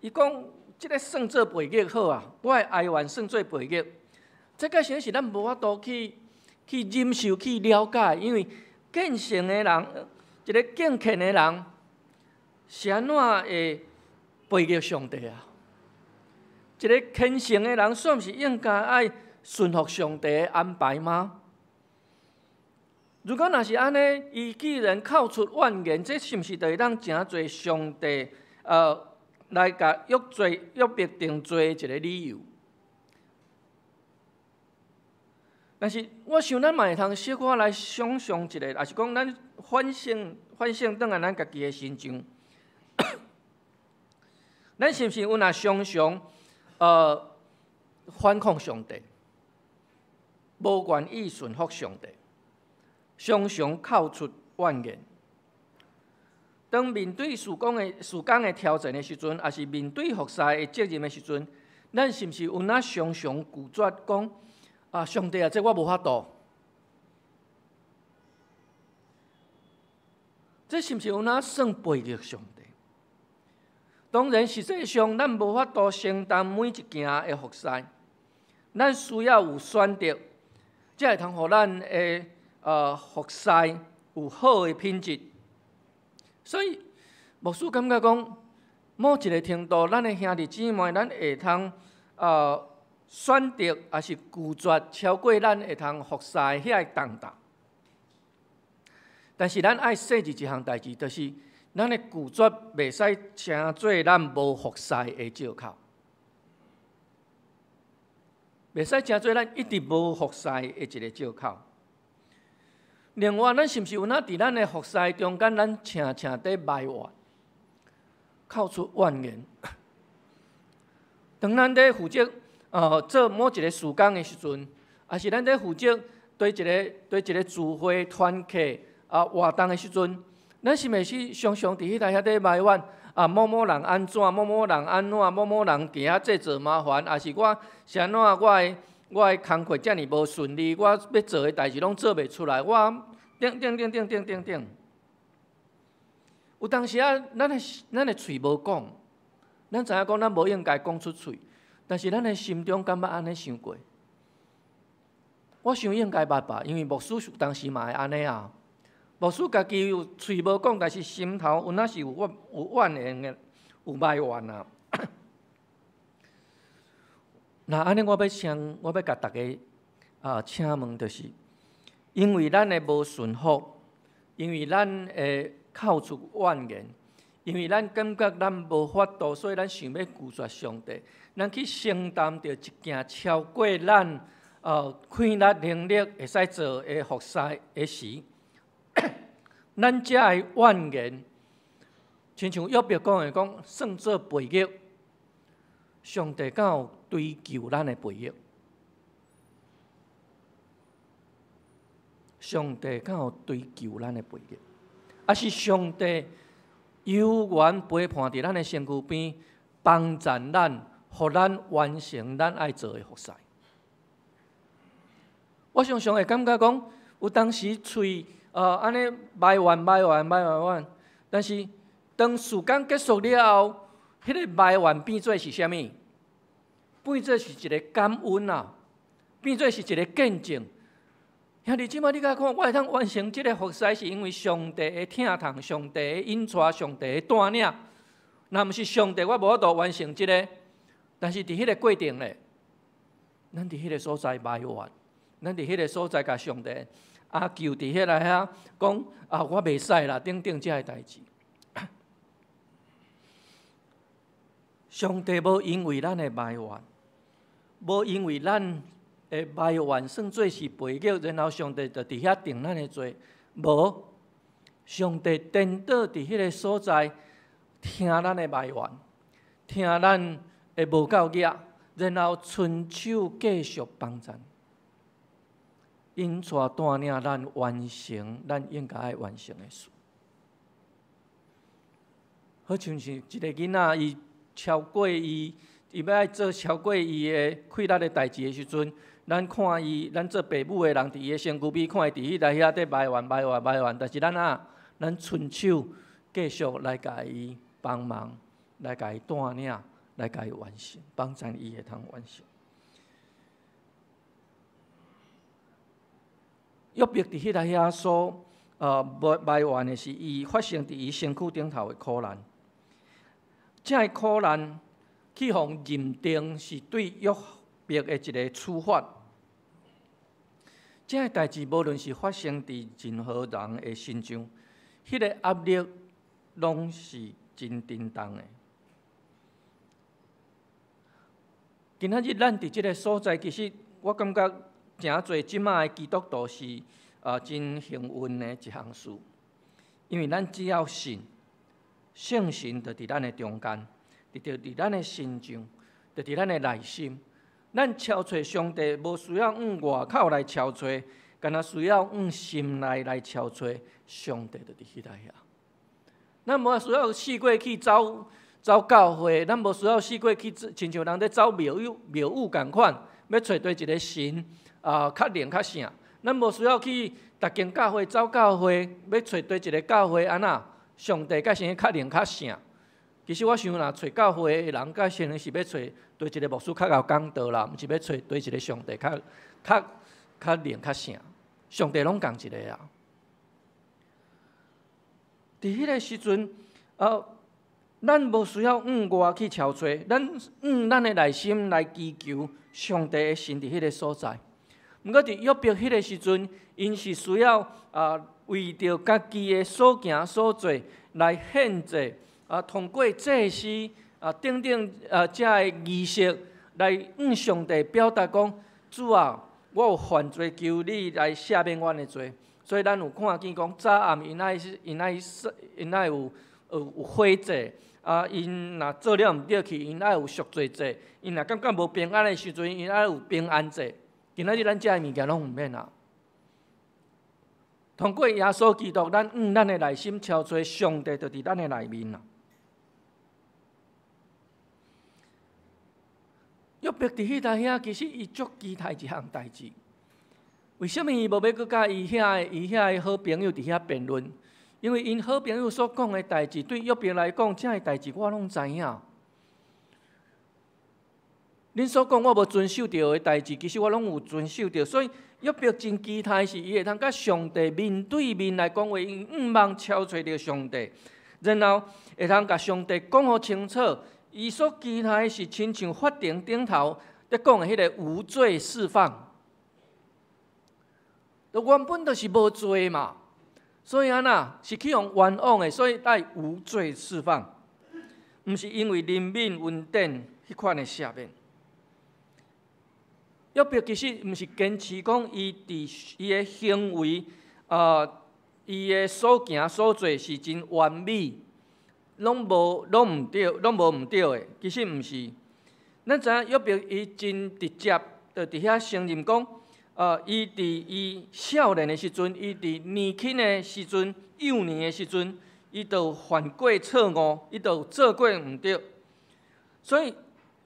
伊講這个算做悖逆好啊，我的哀怨算做悖逆。這個是咱無法度去忍受、去了解，因為虔誠的人，一個敬虔的人，是按怎會背逆上帝啊？一個虔誠的人，算是應該愛順服上帝的安排嗎？如果若是按呢，伊既然口出怨言，這是毋是就會當成做上帝來共約伯定罪的一個理由？但是我想咱嘛會通小可來想像一下，抑是講咱反省轉來咱家己的身上，咱是毋是有若常常反抗上帝，無願意順服上帝，常常口出怨言？當面對事工的挑戰的時陣，抑是面對服侍的責任的時陣，咱是毋是有若常常拒絕講啊，上帝啊，這我無法度？這是毋是有若算背逆上帝？當然，實際上咱無法度承擔每一件的服侍，咱需要有選擇，才會通予咱的服侍有好的品質。所以牧師感覺講，某一個程度，咱的兄弟姊妹，咱會通選擇，抑是拒絕超過咱會通服侍遐個重擔。但是咱愛細膩一項代誌，就是咱的拒絕袂使成做咱無服侍的借口，袂使成做咱一直無服侍的一個借口。另外，咱是毋是有哪佇咱的服侍中間，咱常常佇埋怨、口出怨言？當咱佇負責做某一個事工的時陣，抑是咱佇負責對一個聚會團契啊活動的時陣，咱是毋是常常佇彼內遐佇埋怨啊？某某人按怎，某某人按怎，某某人佇遐製造麻煩，抑是我是按怎我的工課遮爾無順利，我欲做的代誌攏做袂出來，我等等等等等等等。有當時啊，咱的喙無講，咱知影講咱無應該講出喙，但是咱的心中敢捌按呢想過？我想應該捌吧，因為牧師有當時嘛會按呢啊。牧師家己有喙無講，但是心頭有哪是有怨言的，有埋怨啊。那按呢，我欲共大家啊，請問，就是因為咱的無順服，因為咱的口出怨言，因為咱感覺咱無法度，所以咱想欲拒絕上帝，咱去承擔著一件超過咱氣力能力會使做的服侍的時，咱才會怨言，親像約伯講的講，算做背逆，上帝敢有追究咱的背逆？上帝敢有追究咱的背逆？抑是上帝有緣陪伴佇咱的身軀邊，幫助咱，予咱完成咱愛做的服侍？我常常會感覺講，有當時喙按呢埋怨埋怨埋怨，但是當事工結束了後，彼個埋怨變做是啥物？變做是一個感恩啊，變做是一個見證。兄弟姊妹，你共看，我會當完成這個服侍，是因為上帝的疼痛、上帝的引帶、上帝的帶領。若毋是上帝，我無法度完成這個。但是佇彼個過程咧，咱佇彼個所在埋怨，咱佇彼個所在共上帝啊求佇彼個遐講啊，我袂使啦，等等這个代誌。上帝無因為咱的埋怨，無因為咱的埋怨算做是背逆，然後上帝就佇遐定咱的罪。無，上帝顛倒佇彼個所在聽咱的埋怨，聽咱的無夠額，然後伸手繼續幫贊，引帶帶領咱完成咱應該愛完成的事。好像是一個囡仔，伊超過伊，伊欲愛做超過伊的氣力的代誌的時陣，咱看伊，咱做爸母的人佇伊的身軀邊看伊佇彼內遐佇埋怨埋怨埋怨，但是咱啊，咱伸手繼續來共伊幫忙，來共伊帶領，來共伊完成，幫助伊會通完成。約伯佇彼內遐所埋怨的是伊發生佇伊身軀頂頭的苦難。這个苦難去予認定是對約伯的一個處罰。這个代誌無論是發生佇任何人的身上，彼个壓力攏是真沉重的。今仔日咱佇這个所在，其實我感覺誠濟這擺的基督徒是真幸運的一項事，因為咱只要信，聖神就佇咱的中間，就佇咱的身上，就佇咱的內心。咱敲揣上帝，無需要向外口來敲揣，干焦需要向心內來敲揣上帝，就佇彼內遐。咱無需要四界去走走教會，咱無需要四界去，親像人咧走廟宇廟宇仝款，欲揣佗一个神啊，較靈較聖。咱無需要去逐間教會走教會，欲揣佗一个教會按怎？上帝才會較靈較聖。其實我想，若揣教會的人，較先是欲揣佗一个牧師較𠢕講道啦，毋是欲揣佗一个上帝較較較靈較聖。上帝攏仝一个啊。佇彼个時陣，咱無需要向外去敲揣，咱向咱的內心來祈求上帝的神佇彼个所在。毋過佇約伯彼个時陣，𪜶是需要為著家己的所行所做來獻祭。通過祭司等等這个儀式來向上帝表達講：主啊，我有犯罪，求你來赦免阮的罪。所以咱有看見講，早暗𪜶愛有火祭，𪜶若做了毋對去，𪜶愛有贖罪祭；𪜶若感覺無平安的時陣，𪜶愛有平安祭。今仔日咱這个物件攏毋免啊。通過耶穌基督，咱向咱的內心敲揣上帝，就佇咱的內面啊。約伯佇彼搭遐，其實伊足期待一項代誌。為啥物伊無欲閣佮伊遐个好朋友佇遐辯論？因為𪜶好朋友所講的代誌，對約伯來講，這个代誌我攏知影。恁所講我無遵守著的代誌，其實我攏有遵守著。所以約伯真期待是伊會通佮上帝面對面來講話，伊向望敲揣著上帝，然後會通共上帝講予清楚。伊所期待的是親像法庭頂頭咧講的彼个無罪釋放，就原本就是無罪嘛，所以按怎是去予冤枉的，所以愛無罪釋放，毋是因為憐憫恩典彼款的赦免。約伯其實毋是堅持講伊佇伊的行為，伊的所行所做是真完美。攏無攏毋對，攏無毋對的，其實毋是。咱知影約伯伊真直接，就佇遐承認講，伊佇伊少年的時陣，伊佇年輕的時陣、幼年的時陣，伊就犯過錯誤，伊就做過毋對。所以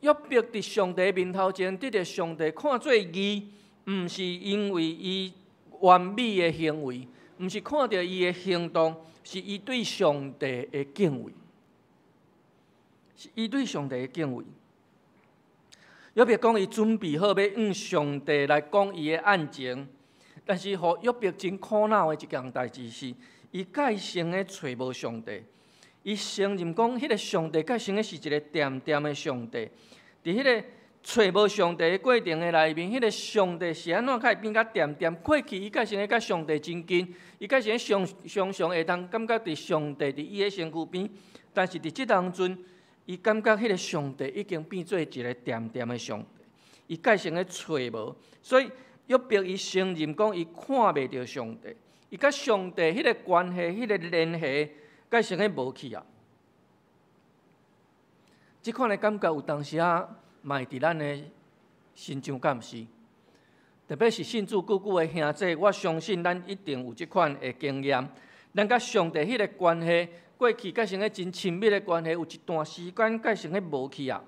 約伯佇上帝面頭前得著上帝看做義，毋是因為伊完美的行為，毋是看著伊的行動，是伊對上帝的敬畏。是伊對上帝的敬畏。約伯講，伊準備好欲向上帝來講伊的案情，但是予約伯真苦惱的一件代誌是，伊蓋成的揣無上帝。伊承認講，彼个上帝蓋成的是一个恬恬的上帝。佇彼个揣無上帝的過程的內面，彼个上帝是按怎才會變較恬恬？過去伊蓋成的佮上帝真近，伊蓋成常常常會通感覺佇上帝佇伊的身軀邊，但是佇這當陣，伊感覺彼个上帝已經變做一个恬恬的上帝，伊蓋成咧揣無，所以約伯伊承認講伊看袂著上帝，伊佮上帝彼个關係、彼个聯繫，蓋成咧無去啊。這款的感覺有當時仔嘛會佇咱的身上，敢毋是？特別是信主久久的兄弟，我相信咱一定有這款的經驗。咱佮上帝彼个關係，過去蓋成咧真親密的關係，有一段時間蓋成咧無去啊。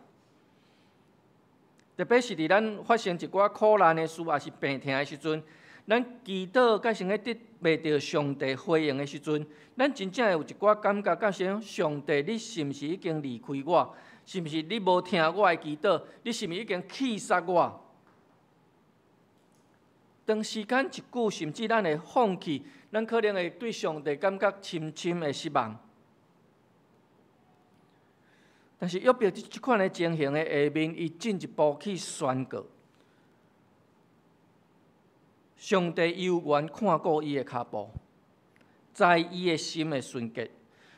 特別是佇咱發生一寡苦難的事，抑是病疼的時陣，咱祈禱蓋成咧得袂著上帝回應的時陣，咱真正會有一寡感覺，蓋成上帝，你是毋是已經離開我？是毋是你無聽我的祈禱？你是毋是已經棄殺我？當時間一久，甚至咱會放棄，咱可能會對上帝感覺深深的失望。但是約伯佇這款的情形的下面，伊進一步去宣告：上帝猶原看顧伊的跤步，知伊的心的純潔。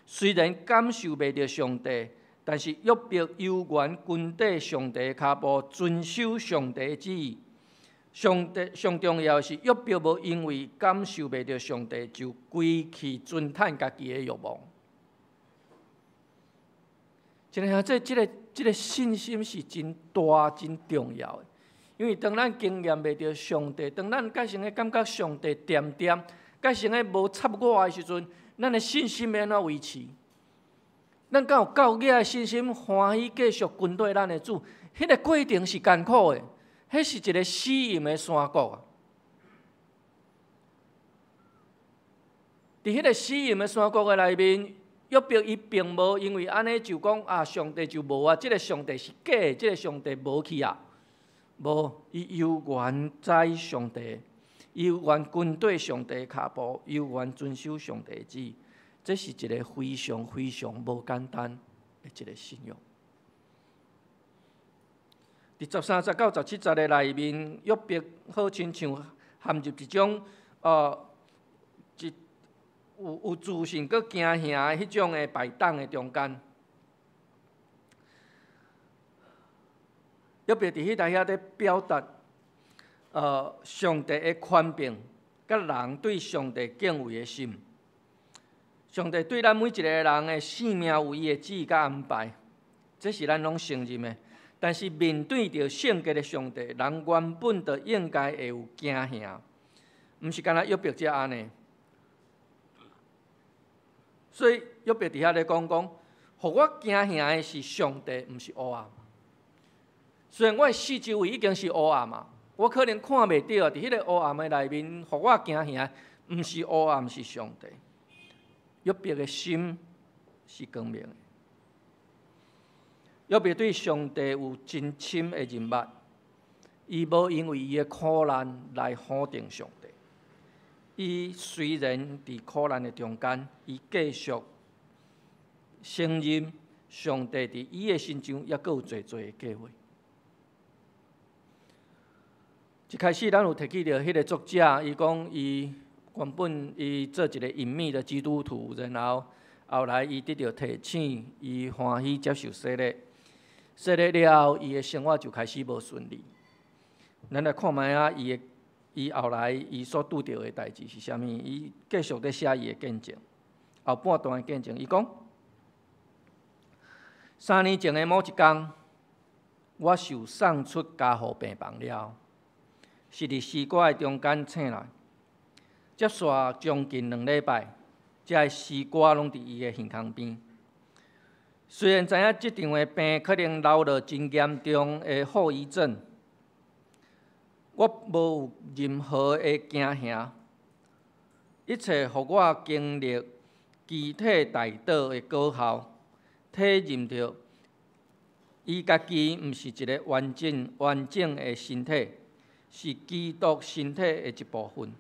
雖然感受袂著上帝，但是約伯猶原跟綴上帝的跤步，遵守上帝的旨意。上帝上重要的是，約伯無因為感受袂著上帝，就歸去尊嘆家己的欲望。真的，這個信心是真大、真重要的。因為當咱經驗袂著上帝，當咱改成咧感覺上帝恬恬，改成咧無插我的時陣，咱的信心欲按怎維持？咱敢有夠額的信心，歡喜繼續跟綴咱的主？彼個過程是艱苦的，彼是一個試驗的山谷啊！佇彼個試驗的山谷的內面，約伯伊並無因為按呢就講啊，上帝就無啊，這個上帝是假的，這個上帝無去啊，無，伊猶原知上帝，猶原跟綴上帝跤步，猶原遵守上帝旨意，這是一個非常非常無簡單的一個信仰。佇13節到17節的內面，約伯好親像陷入一種一有自信閣驚嚇的彼種的擺盪的中間。約伯佇彼台遐咧表達，上帝的權柄，佮人對上帝敬畏的心。上帝對咱每一個人的性命有伊的旨意佮安排，這是咱攏承認的。但是面對著聖潔的上帝，人原本就應該會有驚嚇，毋是干焦約伯才按呢。所以約伯佇遐咧講講，予我驚嚇的是上帝，毋是黑暗。雖然我的四周圍已經是黑暗啊，我可能看袂著，佇彼個黑暗的內面，予我驚嚇，毋是黑暗，是上帝。約伯的心是光明的。約伯對上帝有真深的認捌，伊無因為伊的苦難來否定上帝。伊雖然佇苦難的中間，伊繼續承認上帝佇伊的身上猶閣有濟濟的計劃。一開始，咱有提起著彼個作者，伊講伊原本伊做一個隱秘的基督徒，然後後來伊得著提醒，伊歡喜接受洗禮。洗禮了後，伊的生活就開始無順利。咱來看覓仔，伊後來伊所拄著的代誌是啥物？伊繼續咧寫伊的見證，後半段的見證，伊講：3年前的某一工，我受送出加護病房了，是佇屍棺的中間醒來，接紲將近2禮拜，這个屍棺攏佇伊的耳孔邊。雖然知影這場的病可能留落真嚴重的後遺症，我無有任何的驚嚇。一切予我經歷肢體代禱的果效，體認著伊家己毋是一个完整完整的身體，是基督身體的一部分。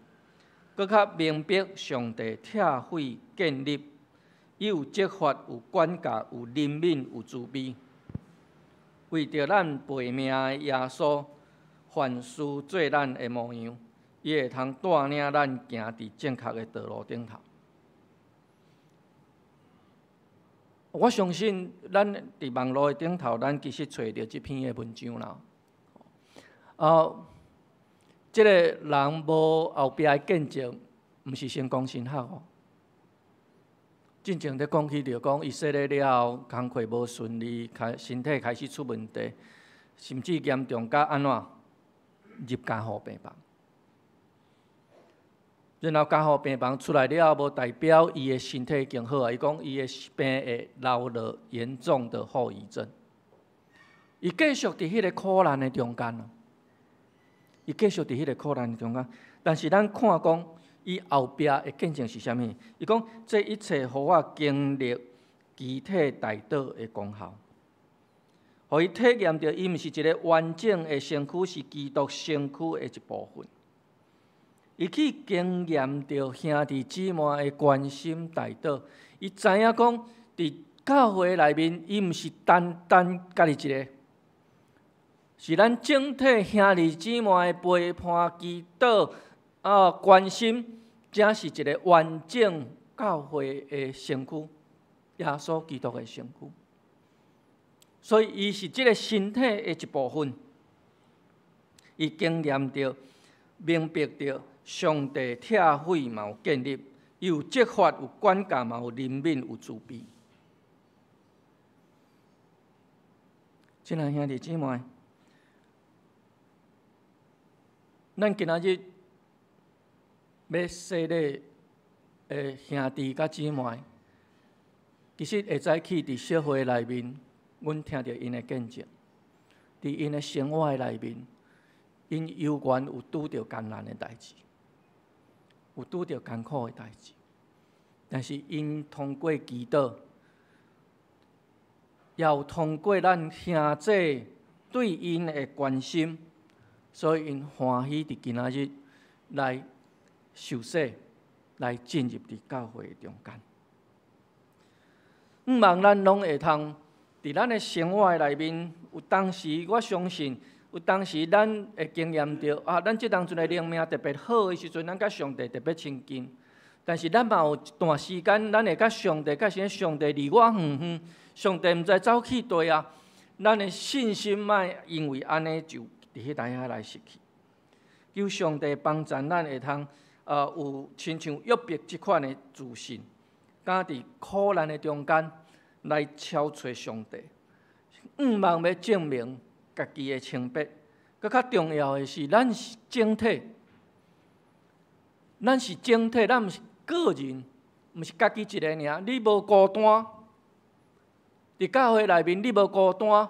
閣較明白上帝拆毀建立，伊有責罰，有管教，有憐憫，有慈悲。為著咱背命的耶穌，凡事做咱的模樣，伊會通帶領咱行佇正確的道路頂頭。我相信咱佇網路的頂頭，咱其實揣著這篇的文章啦。啊，這個人無後壁的見證，毋是成功神學哦。進前咧講起著講，伊洗禮了後，工課無順利，開身體開始出問題，甚至嚴重甲按怎入加護病房。然後加護病房出來了後，無代表伊的身體已經好啊。伊講伊的病會留落嚴重的後遺症。伊繼續佇彼个苦難的中間咯，伊繼續佇彼个苦難的中間。但是咱看講，伊後壁的見證是啥物？伊講這一切予我經歷肢體代禱的功效，予伊體驗著伊毋是一个完整的身軀，是基督身軀的一部分。伊去經驗著兄弟姊妹的關心代禱，伊知影講，佇教會內面，伊毋是單單家己一个，是咱整體兄弟姊妹的陪伴、祈禱、啊關心，才是一个完整教會的身軀，耶穌基督的身軀。所以，伊是這个身體的一部分。伊經驗著、明白著，上帝拆毀嘛有建立，伊有責罰、有管教，嘛有憐憫、有慈悲。親愛兄弟姊妹，咱今仔日欲洗禮的兄弟佮姊妹，其實會早起佇小會內面，阮聽著𪜶的見證，佇𪜶的生活的內面，𪜶猶原有拄著艱難的代誌，有拄著艱苦的代誌，但是𪜶通過祈禱，也有通過咱兄弟對𪜶的關心，所以𪜶歡喜佇今仔日來受洗，來進入佇教會的中間。毋望咱攏會通佇咱的生活內面，有當時我相信，有當時咱會經驗著啊，咱這當陣的靈命特別好的時陣，咱佮上帝特別親近。但是咱嘛有一段時間，咱會佮上帝，佮啥上帝離我遠遠，上帝毋知走去佗啊。咱的信心莫因為按呢就佇彼當遐來失去。求上帝幫助咱會通，有親像約伯這款的自信，敢佇苦難的中間來超揣上帝，向望欲證明家己的清白。閣較重要的是，咱是整體，咱是整體，咱毋是個人，毋是家己一個爾。你無孤單，佇教會內面你無孤單，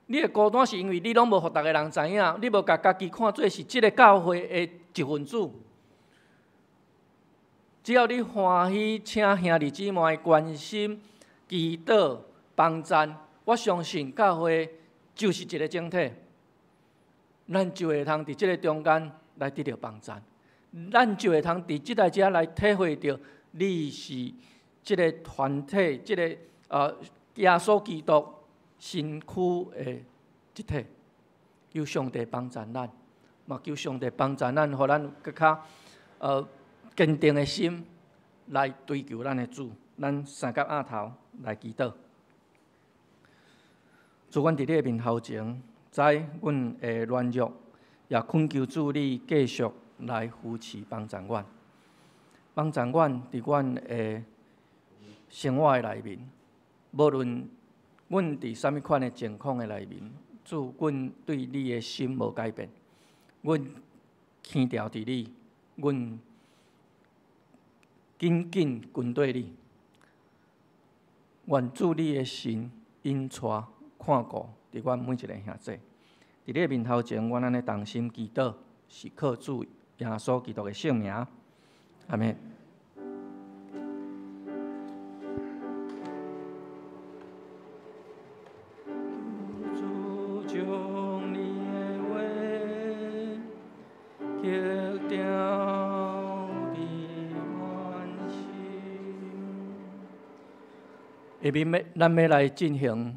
你的孤單是因為你攏無予逐个人知影，你無共家己看做是這个教會的一份子。只要你歡喜，請兄弟姊妹關心、祈禱、幫贊，我相信教會就是一个整體，咱就會通佇這个中間來得著幫贊，咱就會通佇這代遮來體會著你是這个團體、這个耶穌基督身軀的一體。求上帝幫贊咱，嘛求上帝幫贊咱，予咱閣較堅定的心來追求咱的主。咱三甲額頭來祈禱。主，阮佇你的面頭前，知阮的軟弱，也懇求主你繼續來扶持幫助阮，幫助阮佇阮的生活的內面，無論阮佇啥物款的情況的內面，主，阮對你的心無改變，阮牽牢佇你，阮緊緊跟綴你。願主你的神引帶看顧佇阮每一個兄弟，佇你的面頭前，阮按呢同心祈禱，是靠主耶穌基督的聖名，阿們。主將你的話刻雕佇阮心。下面欲咱欲來進行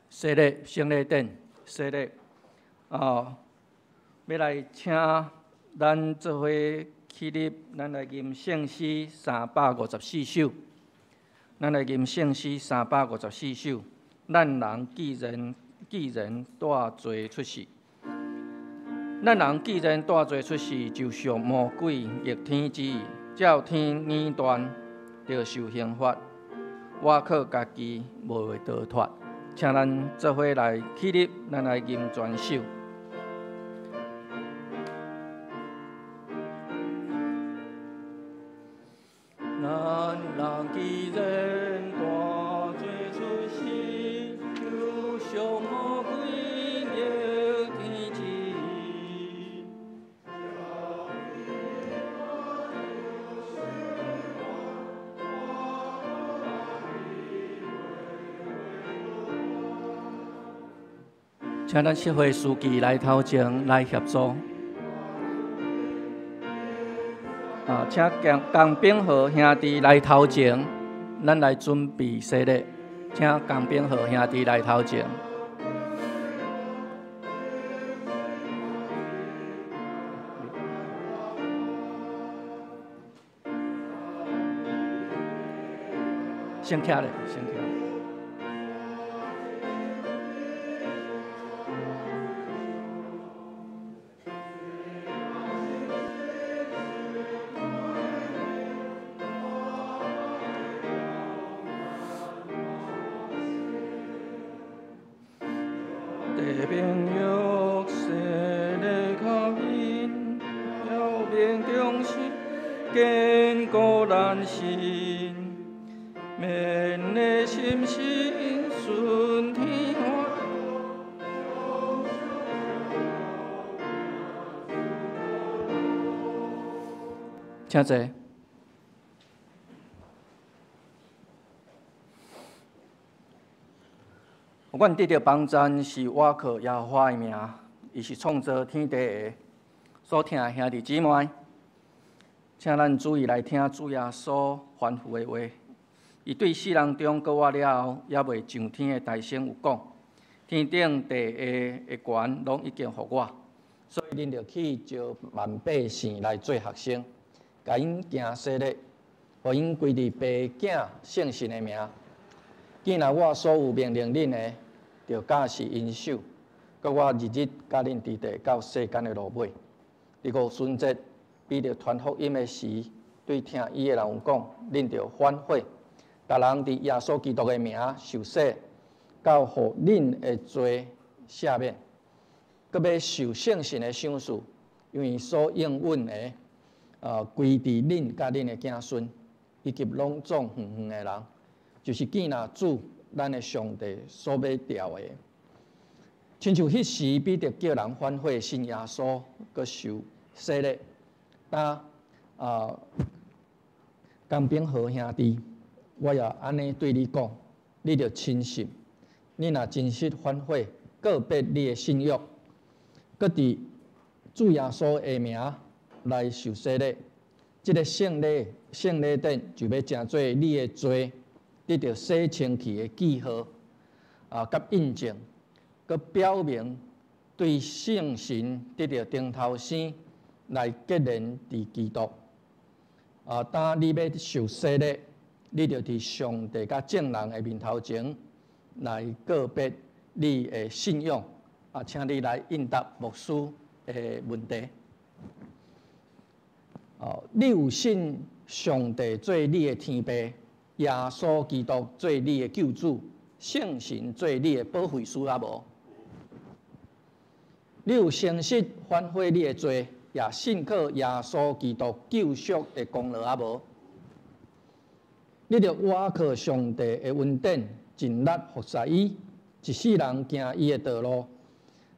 洗禮、聖禮典、洗禮啊，欲來請咱做伙起立，咱來吟聖詩354首。咱來吟聖詩354首。咱人既然帶罪出世，咱人既然帶罪出世，就屬魔鬼逆天旨，照天理斷，著受刑罰。我靠家己無會逃脫，請咱做伙來起立，咱來吟全首。咱人既然帶罪出世，就屬魔鬼逆天旨。請咱社會司機來頭前來協助。請江炳和兄弟來頭前，咱來準備洗禮。請江炳和兄弟來頭前。先徛咧，先徛。地平约瑟的口音，表明忠心，坚固咱心，勉励心心顺天花。请坐。阮得著帮赞是倚靠耶和华的名，伊是创造天地的。所疼的兄弟姊妹，请咱注意来听主耶稣吩咐的话。伊对世人中阁活了后，犹未上天的大声有讲：天顶地下的权，拢已经予我，所以恁著去招万百姓来做学生，共𪜶行洗礼，予𪜶归伫父囝圣神的名。既然我所有命令恁的，著教示𪜶守，阁我日日佮恁伫地到世间的落尾。伫五旬节，彼得传福音的时，对听伊的人有讲：恁著反悔，逐人伫耶稣基督的名受洗，到予恁的罪赦免，阁欲受圣神的赏赐，因为所应允的，归伫恁佮恁的子孙，以及拢总远远的人，就是见若主咱的上帝所欲召的。亲像彼时彼得叫人反悔信耶稣，阁受洗礼。当江炳和兄弟，我也按呢对你讲，你著深信，你若真实反悔，告别你的信仰，阁伫主耶稣的名来受洗礼，这个圣礼圣礼典就欲成做你的罪得著洗清气的记号，佮印证，阁表明对圣神得著顶头生来结连伫基督。当你欲受洗礼，你著伫上帝佮众人的面头前来告别你的信仰。请你来应答牧师的问题。你有信上帝做你的天父，耶稣基督做你的救主，圣神做你的保惠师啊无？你有诚实反悔你的罪，也信靠耶稣基督救赎的功劳啊无？你著倚靠上帝的恩典，尽力服侍伊，一世人行伊的道路，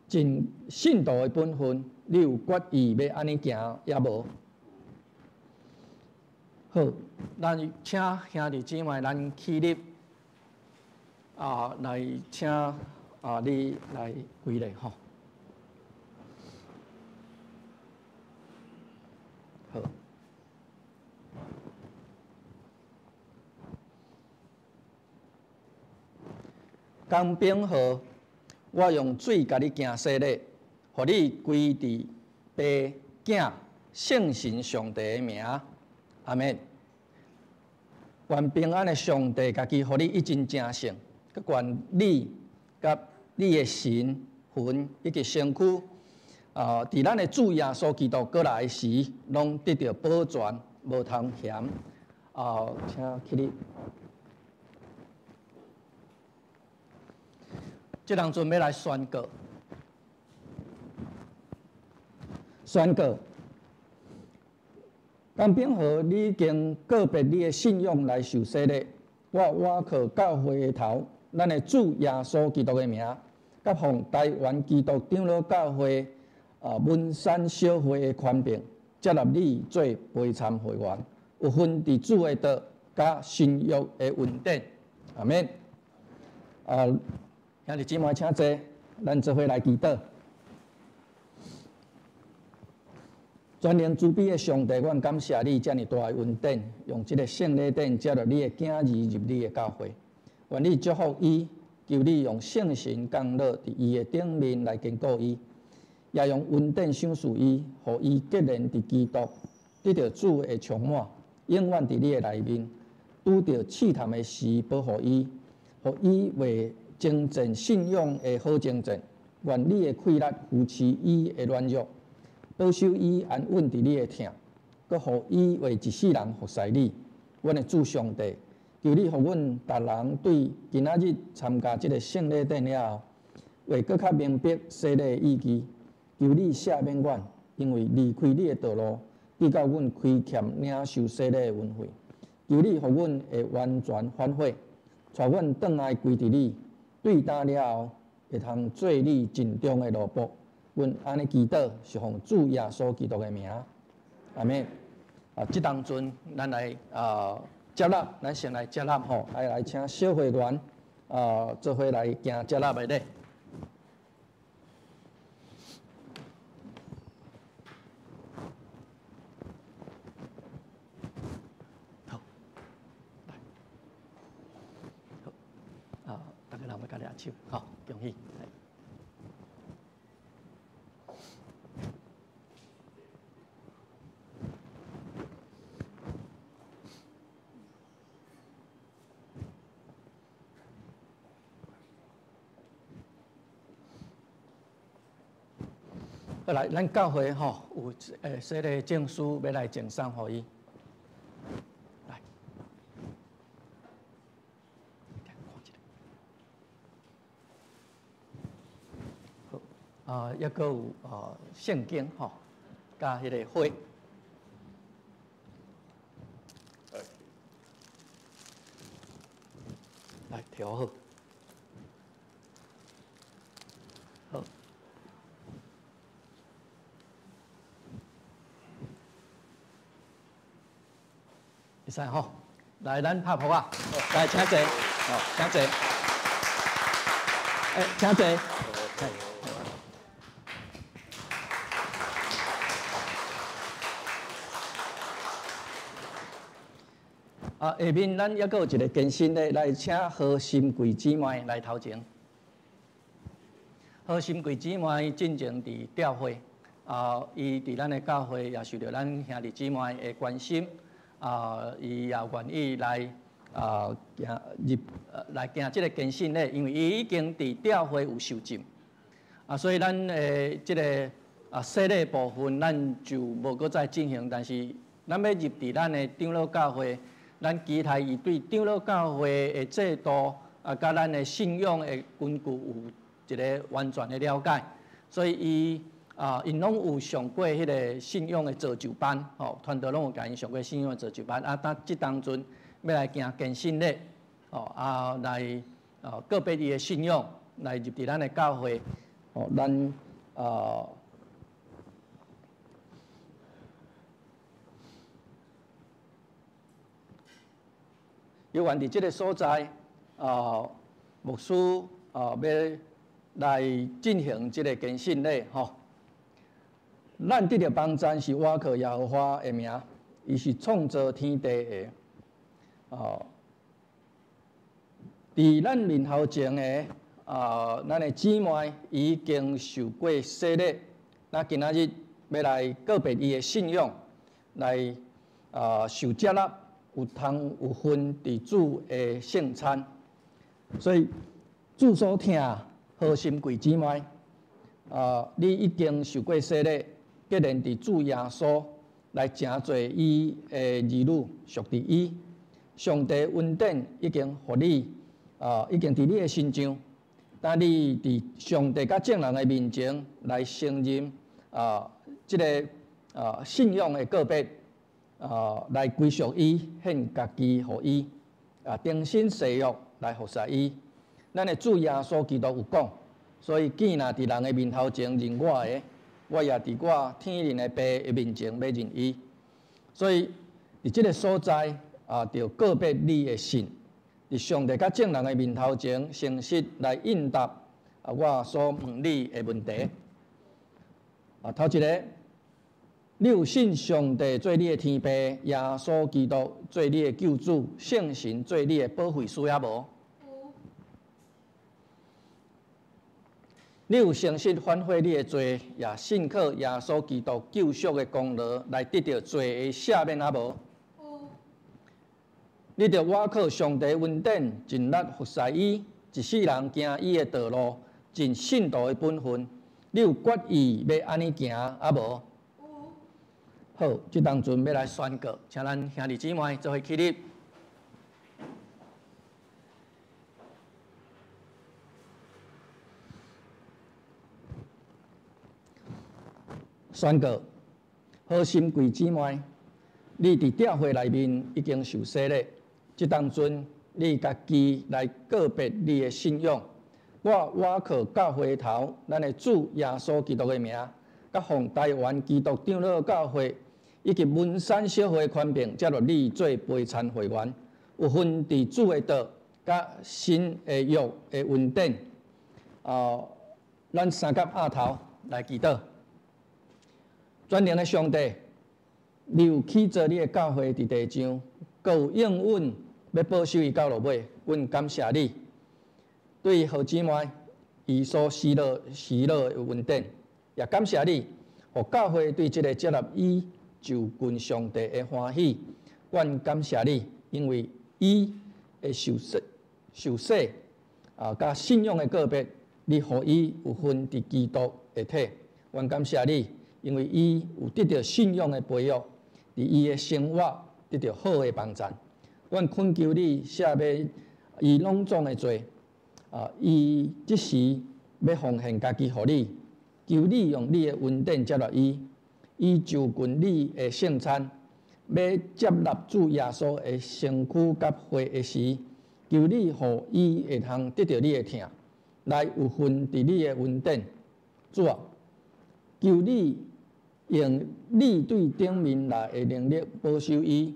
尽信徒的本分。你有决意欲按呢行犹无？好，咱请兄弟姊妹，咱起立，来请你来归礼吼。好。江炳和，我用水共你行洗礼，予你归伫父、囝、圣神上帝的名，阿们。愿平安的上帝家己予你一真成圣，阁愿你佮你的神魂以及身躯，伫咱的主耶稣基督阁来时，拢得著保全，无通嫌。请起立。这当阵欲来宣告，宣告。江炳和，你已经告别你的信仰来受洗礼，我倚靠教会的头，咱的主耶稣基督的名，佮奉台湾基督长老教会文山小会的权柄，接纳你做陪参会员，有份伫主的道佮新约的恩典，阿们。兄弟姊妹，请坐，咱做伙来祈祷。全能慈悲的上帝，阮感谢你遮尔大的恩典，用这个圣礼典接纳你的囝儿入你的教会。愿你祝福伊，求你用圣神降落伫伊的顶面来坚固伊，也用恩典赏赐伊，予伊结连伫基督，得著主的充满，永远伫你的内面，拄著試探的時保護伊，予伊為征戰信仰的好征戰。願你的氣力扶持伊的軟弱，保守伊安穩佇你的疼，閣予伊為一世人服侍你。阮的主上帝，求你予阮逐人對今仔日參加這个聖禮典了後，會閣較明白洗禮的意義。求你赦免阮，因為離開你的道路，比較阮虧欠領受洗禮的恩惠。求你予阮會完全反悔，帶阮轉來歸佇你。對今了後，會通做你盡忠的奴僕。阮按呢祈禱，是奉主耶穌基督的名。阿們。啊，這當陣咱來啊接納，咱先來接納吼，來請小會員啊做伙來行接納的禮。好，來，好，啊，大家人欲共你握手，好，恭喜。好來，咱教會吼有洗禮證書欲來贈送予伊。來，看一下。好，啊，抑閣有啊聖經吼，佮彼个花。來，調好。好。會使吼，來，咱拍噗仔，來，請坐，好，請坐，欸，請坐。啊，下面咱抑閣有一个更新的，來請何心桂姊妹來頭前。何心桂姊妹進前佇教會，啊，伊佇咱的教會也受著咱兄弟姊妹的關心。啊，伊也願意來啊行入來行這个堅信禮，因為伊已經佇教會有受浸，啊，所以咱的這个啊洗禮部分，咱就無閣再進行。但是咱欲入佇咱的長老教會，咱期待伊對長老教會的制度啊，佮咱的信仰的根據有一个完全的了解，所以伊。啊，𪜶攏有上過彼个信仰的造就班，吼，團隊攏有共𪜶上過信仰的造就班。啊，當這當陣欲來行堅信禮，吼，啊，來啊告別伊的信仰，來入佇咱的教會，吼，咱啊，猶原佇這个所在，啊，牧師啊，欲來進行這个堅信禮，吼。咱得著幫贊是倚靠耶和華的名，伊是創造天地的。哦，佇咱面頭前的啊，咱的姊妹已經受過洗禮，咱今仔日欲來告別伊的信仰，來啊受接納，有通有份佇主的聖餐。所以主所疼何心貴姊妹，啊，你已經受過洗禮。既然佇主耶穌來成做伊的兒女，屬佇伊，上帝恩典已經予你，啊，已經佇你的身上。當你佇上帝佮眾人的面前來承認啊，這个啊信仰的告別，啊，來歸屬伊，獻家己予伊，啊，重新誓約來服侍伊。咱的主耶穌基督有講，所以囝若佇人的面頭前認我的，我也佇我天靈的爸的面前欲認伊。所以佇這个所在啊，著告別你的信，佇上帝佮眾人的面頭前，誠實來應答啊我所問你的問題。啊，頭一个，你有信上帝做你的天父，耶穌基督做你的救主，聖神做你的保惠師抑無？你有誠實反悔你的罪，也信靠耶穌基督救贖的功勞來得著罪的赦免抑無？有。你著倚靠上帝恩典，尽力服侍伊，一世人行伊的道路，尽信徒的本分。你有决意欲按呢行抑无？好，這當陣欲來宣告，請咱兄弟姊妹做伙起立。宣告，何心貴姊妹，你佇教會內面已經受洗禮，這當陣你家己來告別你的信仰。我倚靠教會頭，咱的主耶穌基督的名，佮奉台灣基督長老教會以及文山小會權柄，接納你做陪餐會員，有份佇主的道佮新的約的恩典。咱三甲額頭來祈禱。全能的上帝，你有起造你的教會佇地上，閣有應允欲保守伊到落尾，阮感謝你。對何姊妹伊所施落施落的恩典，也感謝你，予教會對這个接納伊就近上帝的歡喜。阮感謝你，因為伊的受洗、受洗啊，佮信仰的告別，你予伊有份佇基督的體。阮感謝你，因為伊有得著信仰的培育，佇伊的生活得著好的幫贊。阮懇求你赦免伊攏總的罪。啊！伊這時欲奉獻家己予你，求你用你的恩典接納伊，伊就近你的聖餐，欲接納主耶穌的身軀佮血的時，求你予伊會通得著你的疼，來有份佇你的恩典。主啊，求你用你對頂面來的能力保守伊，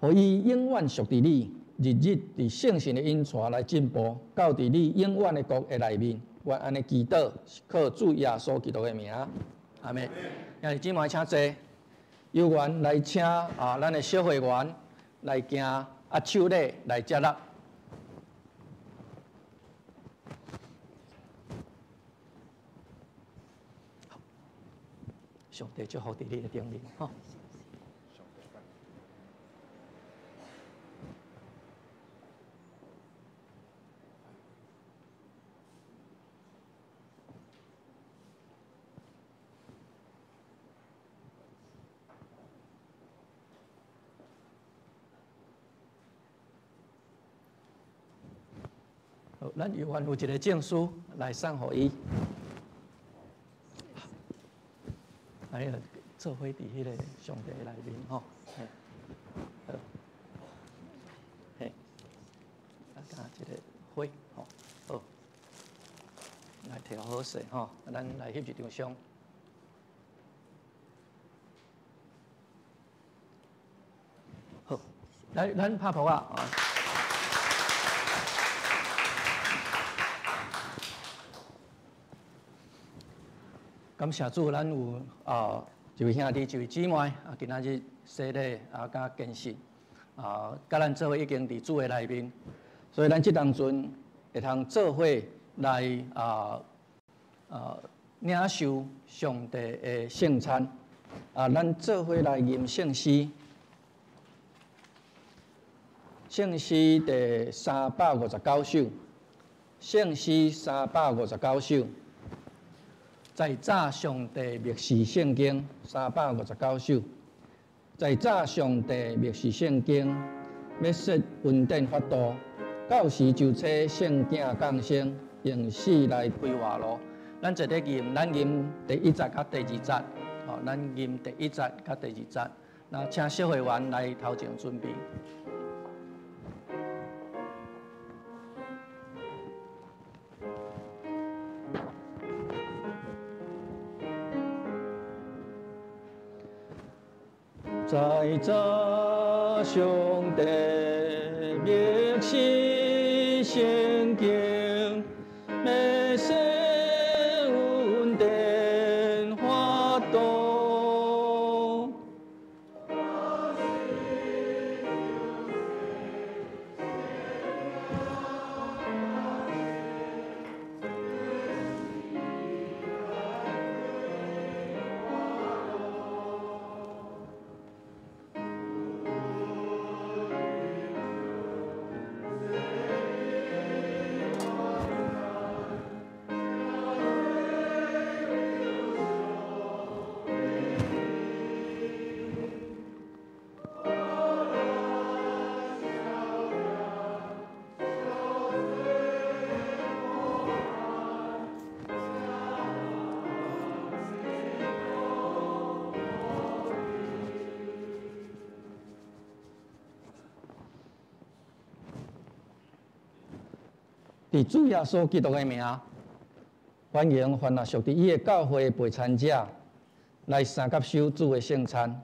予伊永遠屬佇你。日日佇聖神的引帶來進步，到佇你永遠的國的內面，我按呢祈禱，是靠主耶穌基督的名，阿們。兄弟姊妹請坐，有緣來請啊，咱的小會員來行握手禮來接納。上帝祝福佇你的頂面，吼。好，咱有緣有一个證書來送予伊。哎呀，做伙佇彼个上帝內面吼，嘿，好，嘿，啊，佮一个花吼，好，來摕好勢吼，咱來翕一張相。好，來，咱拍噗仔啊！感謝主，咱有啊一位兄弟，一位姊妹啊，今仔日洗禮啊，佮堅信啊，佮咱做伙已經佇主的內面，所以咱這當陣會通做伙來啊領受上帝的聖餐啊，咱做伙來吟聖詩，聖詩第359首，聖詩359首。在早上帝默示聖經359首，在早上帝默示聖經，欲說恩典法度，到時就請聖囝降生，用死來開活路。咱坐咧吟，咱吟第一節佮第二節，吼，咱吟第一節佮第二節。那請小會員來頭前準備。在早上帝默示聖經，欲說恩典法度。佇主耶穌基督的名，歡迎凡若屬佇伊的教會的陪餐者來相佮守主的聖餐。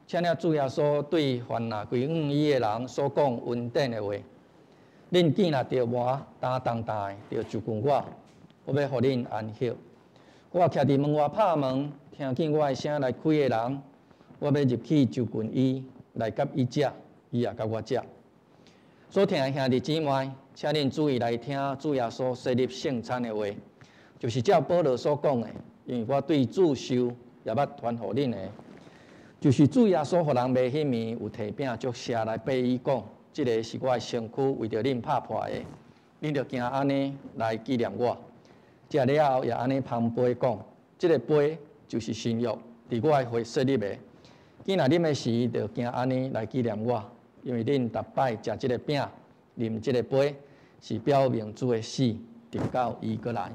請聽主耶穌對凡若歸向伊的人所講恩典的話：恁見若著磨焦重重的，著就近我，我欲予恁安息。我徛佇門外拍門，聽見我的聲來開的人，我欲入去就近伊，來佮伊食，伊也佮我食。所聽的兄弟姊妹，請恁注意來聽主耶穌設立聖餐的話，就是照保羅所講的，因為我對主受，也捌傳予恁的，就是主耶穌予人賣彼暝，有提餅祝謝來擘伊講，這个是我的身軀，為著恁拍破的，恁著行按呢來紀念我。食了後也按呢捧杯講，這个杯就是新約，佇我的血設立的。見若啉的時，著行按呢來紀念我，因為恁逐擺食這个餅，啉這个杯，是表明主的死，直到伊閣來。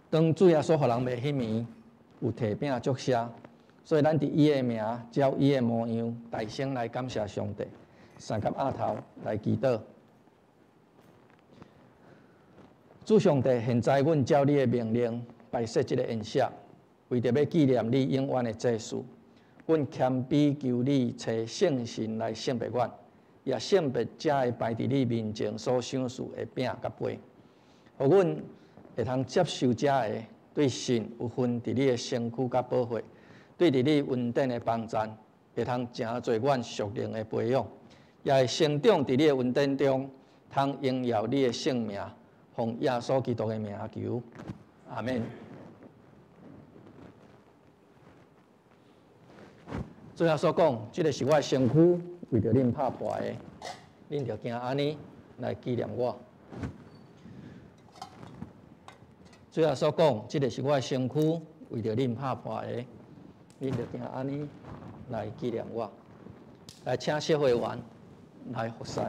當主耶穌予人賣彼暝，有提餅祝謝，所以咱佇伊的名，照伊的模樣，大聲來感謝上帝，相佮匣頭來祈禱。主上帝，現在阮照你的命令擺設這个宴席，為著欲紀念你永遠的祭司，阮謙卑求你差聖神來聖別阮，也聖別這个擺佇你面前所賞賜的餅佮杯，予阮會通接受這个對信有份佇你的身軀佮寶血，對佇你恩典的幫贊，會通成做阮屬靈的培養，也會成長佇你的恩典中，通榮耀你的聖名。奉耶穌基督的名求，阿們。主耶穌講，這个是我的身軀，為著恁拍破的，恁著行按呢來紀念我。主耶穌講，這个是我的身軀，為著恁拍破的，恁著行按呢來紀念我。來，請協會員來服侍。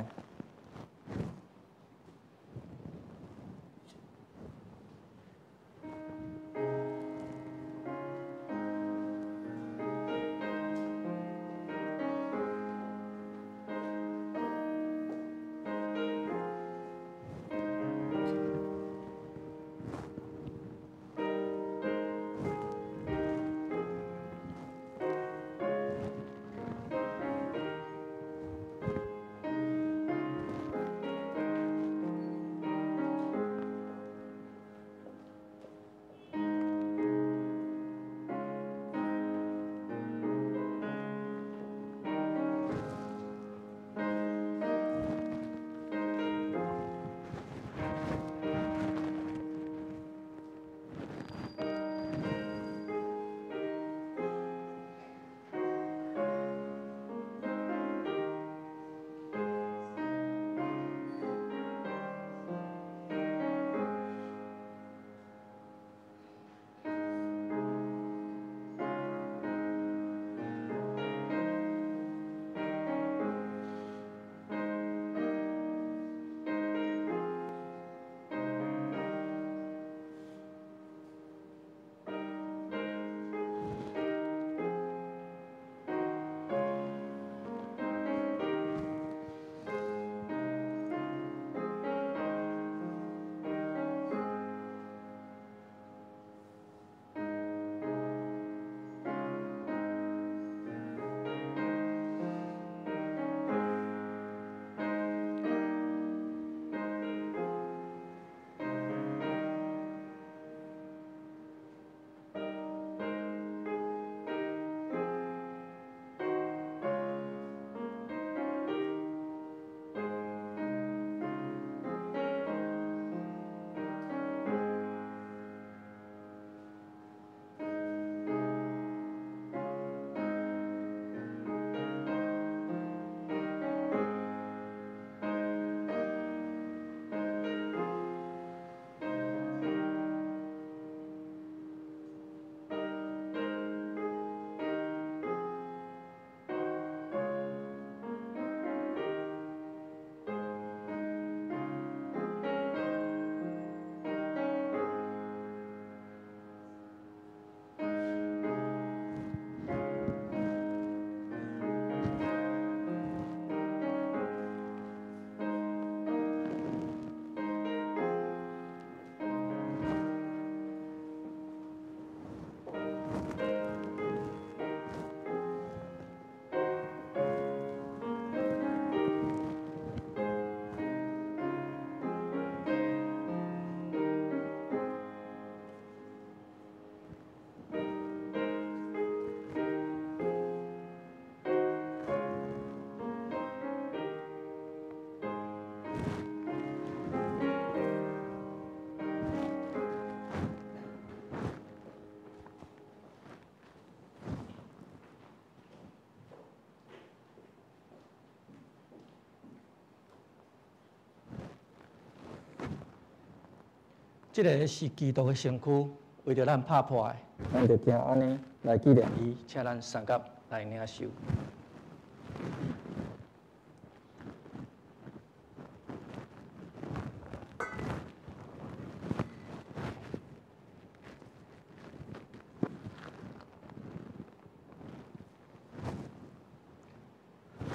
這个是基督的身軀，為著咱拍破的，咱就行按呢來紀念伊，請咱相佮來領受。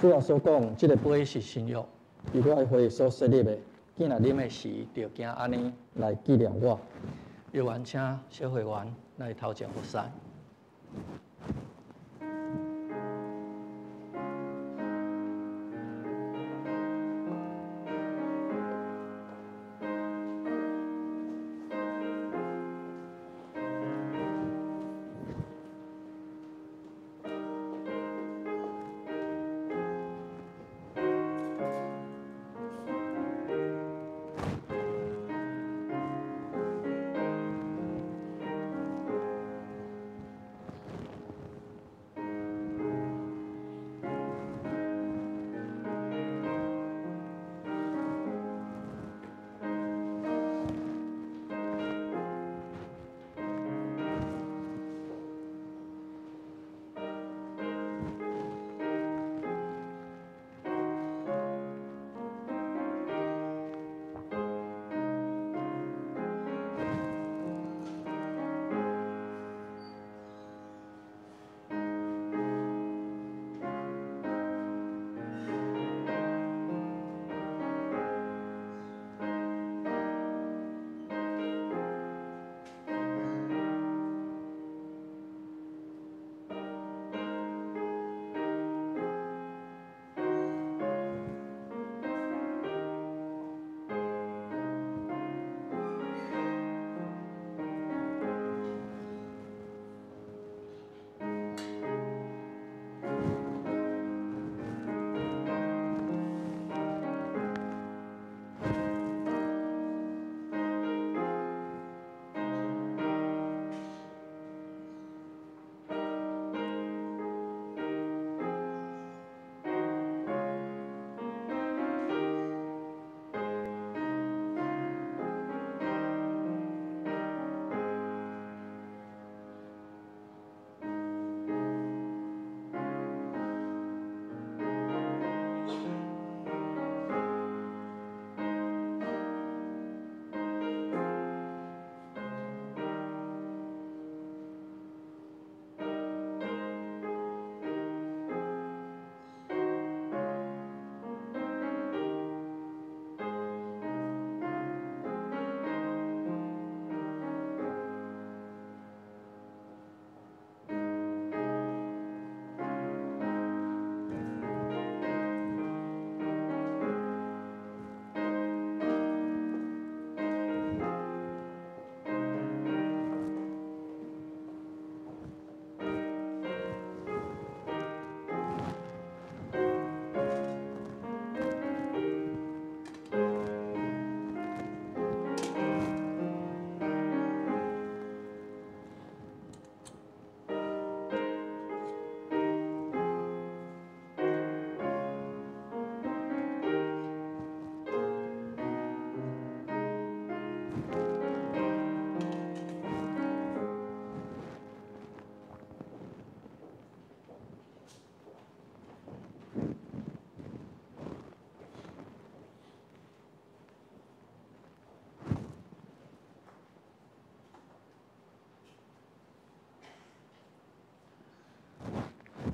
主耶穌講，這个杯是新約，是我的血所設立的。囝若啉的時，就行按呢來紀念我。委員請小會員來頭前服侍。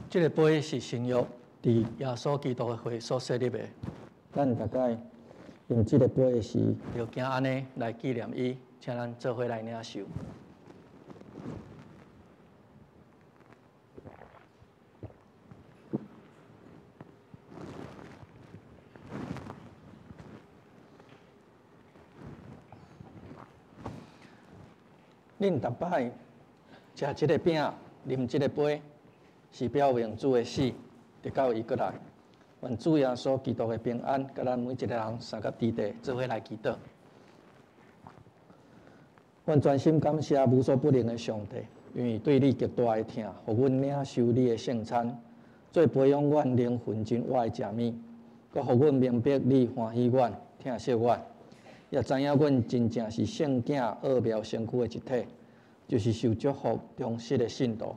這个杯是新約，佇耶穌基督的血所設立的。咱逐擺用這个杯的時，就行按呢來紀念伊，請咱做伙來領受。恁逐擺食這个餅，啉這个杯，是表明主的死，直到伊閣來。願主耶穌基督的平安，佮咱每一个人相佮佇地，做伙來祈禱。阮專心感謝無所不能的上帝，因為對你極大的疼，予阮領受你的聖餐，做培養阮靈魂真活的食物，閣予阮明白你歡喜阮、疼惜阮。也知影阮真正是聖囝奧妙身軀的一體，就是受祝福忠實的信徒，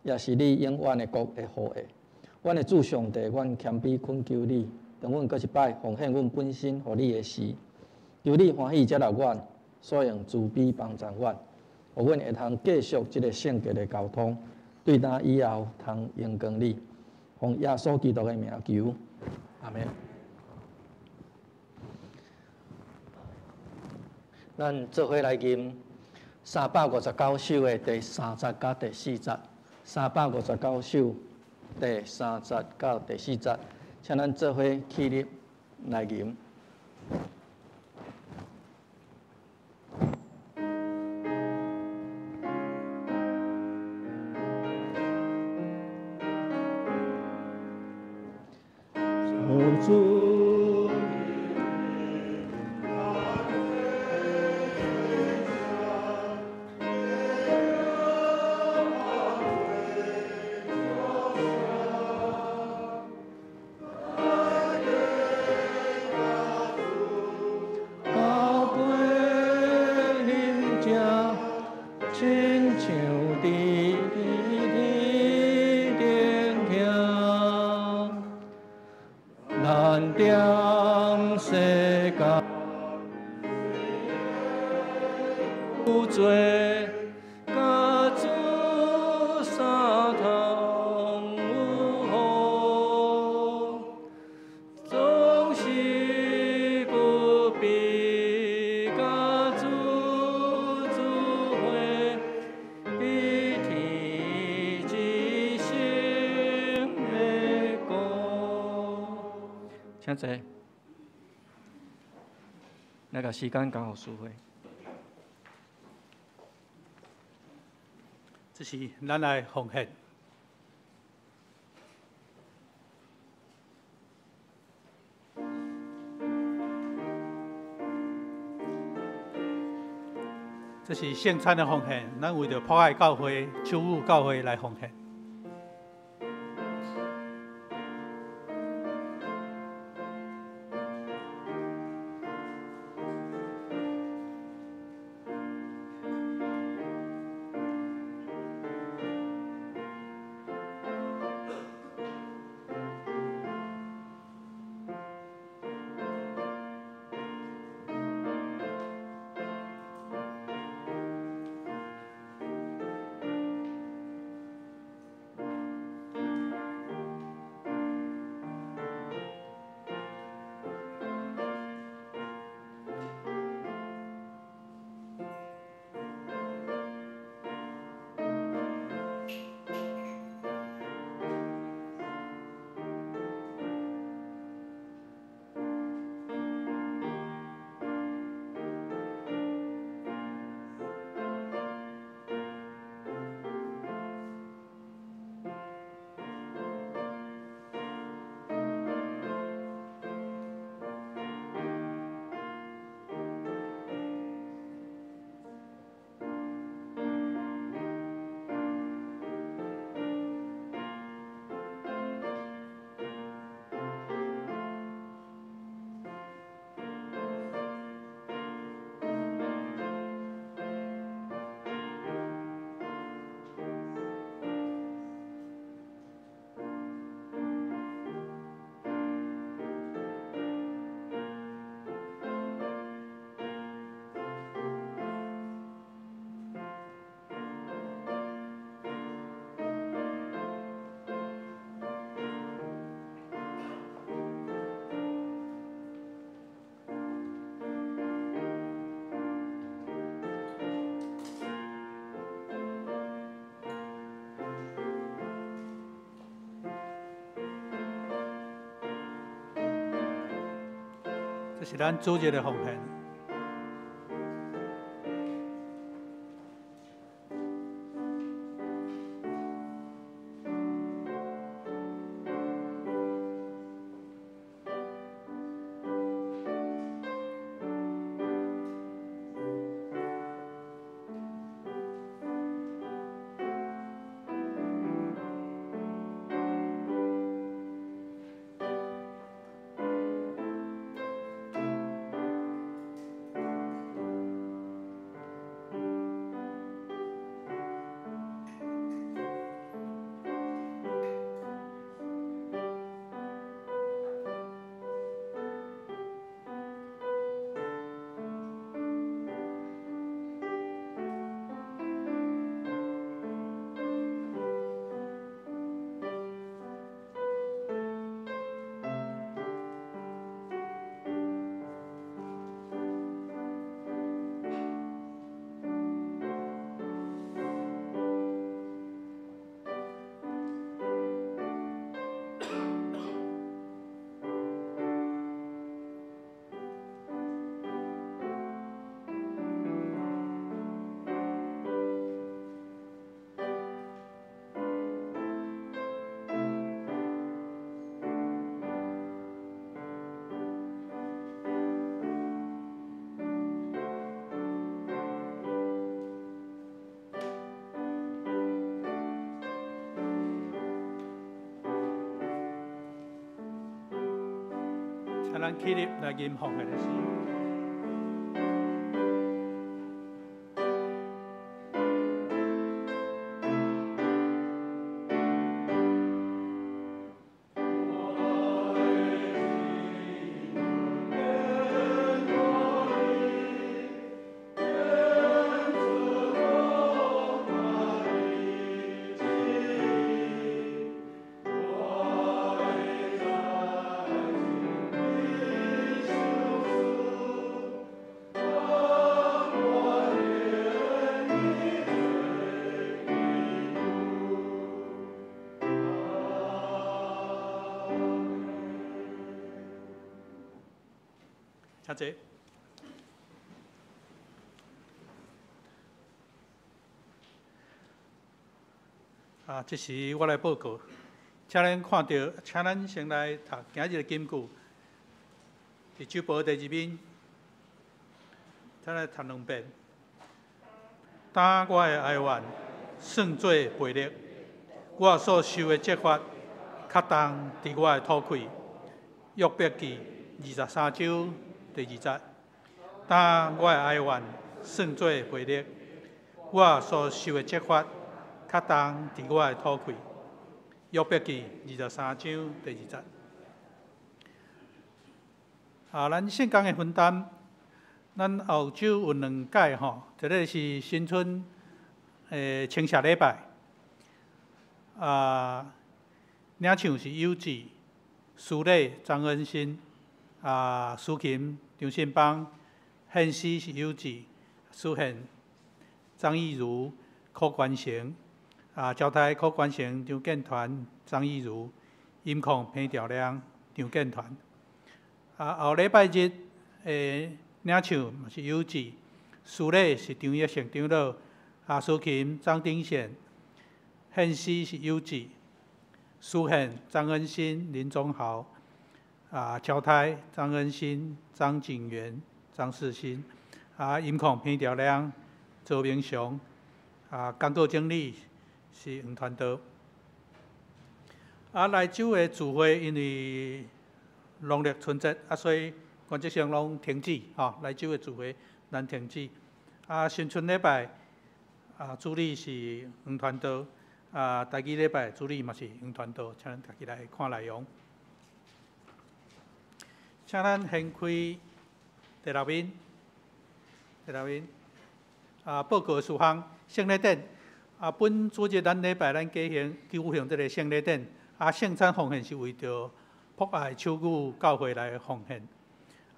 也是你永遠的國的後裔。阮的主上帝，阮謙卑懇求你，當阮閣一擺奉獻阮本身予你的時，求你歡喜接納阮，所用慈悲幫助阮，予阮會通繼續這个聖潔的交通，對今以後通榮光你。奉耶穌基督的名求，阿們。咱做伙來吟359首的第三節佮第四節，359首第三節到第四節，請咱做伙起立來吟。主。高飞啉食，親像佇天頂徛，咱踮世間有罪，佮主相通有好，總是不必佮主做伙，佇天之上的國。請坐。來共時間交予司會。這是咱來奉獻。這是聖餐的奉獻，咱為著博愛教會、秋雨教會來奉獻。這是咱主日的奉獻。請咱起立來吟奉獻的詩。請坐。啊，這時我來報告，請咱看到，請咱先來讀今日的金句，佇周報第二面，咱來讀兩遍。當我的哀怨算做肥力，我所受的責罰較重佇我的吐氣。約伯記23章第2節。當我的哀怨算做肥力，我所受的責罰較重佇我的吐氣。約伯記23章第2節。啊，咱聖工的分擔，咱後週有兩屆吼，一个是新春清社禮拜，啊，領唱是有志、司禮張恩新，啊，司琴張信邦，獻詩是有志、司献张义如、柯关成，啊，招待柯关成、张建团、张义如，音控彭兆亮、张建团。啊，后礼拜日领唱嘛是有志，司礼是张益胜长老，啊，司琴张鼎贤，献诗是有志，司献张恩新、林宗豪，啊，招待张恩新、张景元、张世新，啊，音控彭兆亮、周明雄，啊，讲稿整理是黄传道。啊，来州的聚会因为农历春节，啊，所以原则上拢停止，吼。来州的聚会咱停止。啊，新春礼拜啊，主礼是黄传道，啊，台语礼拜主礼嘛是黄传道，请咱家己来看内容。请咱掀开第六面，第六面啊，报告事项，圣礼典啊，本主日咱礼拜咱举行这个圣礼典，啊，圣餐奉献是为著博爱手语教会来奉献。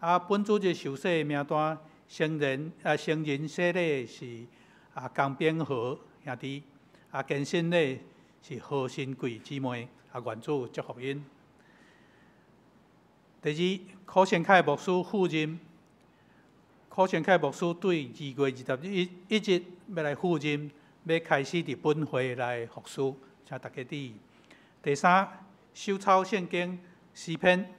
啊，本主日受洗名单，成人洗礼是啊江炳和兄弟，啊，坚信礼是何新贵姊妹，啊，愿主祝福𪜶。第二，柯先凯牧师赴任。柯先凯牧师对2月21日欲来赴任，欲开始伫本会来服侍，请大家注意。第三，手抄圣经诗篇，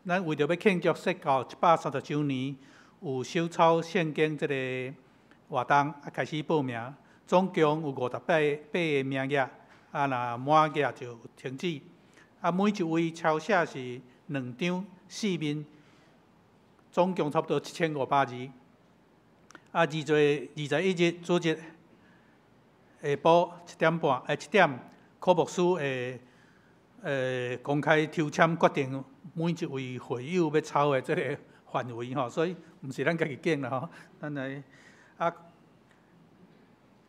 咱为著欲庆祝释教130周年，有手抄圣经这个活动，啊，开始报名，总共有58个名额，啊，若满额就停止。啊，每一位抄写是2张4面，总共差不多7500字。啊，2月21日主日下晡7点半，7点，柯牧师会公开抽签决定每一位会友欲抄的这个范围吼，所以毋是咱家己拣啦吼，咱来啊，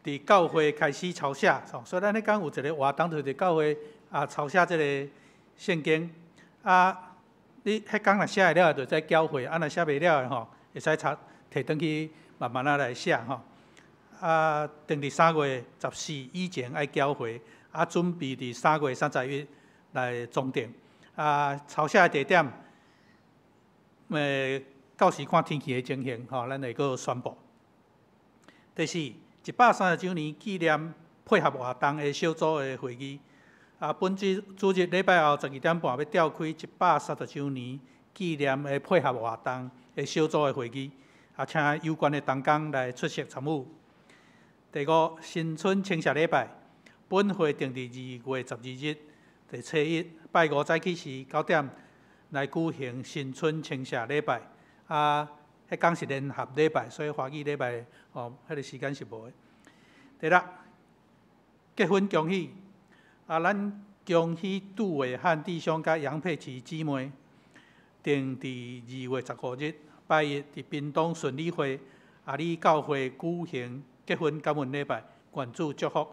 伫教会开始抄写，所以咱彼工有一个活动，就是伫教会啊抄写这个圣经啊，你彼工若写会了，就使交会；啊，若写袂了的吼，会使抄提转去慢慢仔来写吼。啊，定伫3月14以前爱交会，啊，准备伫3月30日来装订。啊，抄写的地点，到时看天气的情形，吼，咱会阁宣布。第四，130周年纪念配合活动的小组的会议。啊，本周主日礼拜后12点半欲召开130周年纪念的配合活动的小组的会议，啊，请有关的同工来出席参与。第五，新春清社礼拜，本会定伫2月12日，伫初一拜五早起时9点来举行新春清社礼拜。啊，彼工是联合礼拜，所以华语礼拜哦，彼个时间是无的。第六，结婚恭喜，啊，咱恭喜杜伟汉弟兄佮杨佩琪姊妹，定伫2月15日拜一，伫屏东顺理会阿里教会举行结婚感恩礼拜，愿主祝福。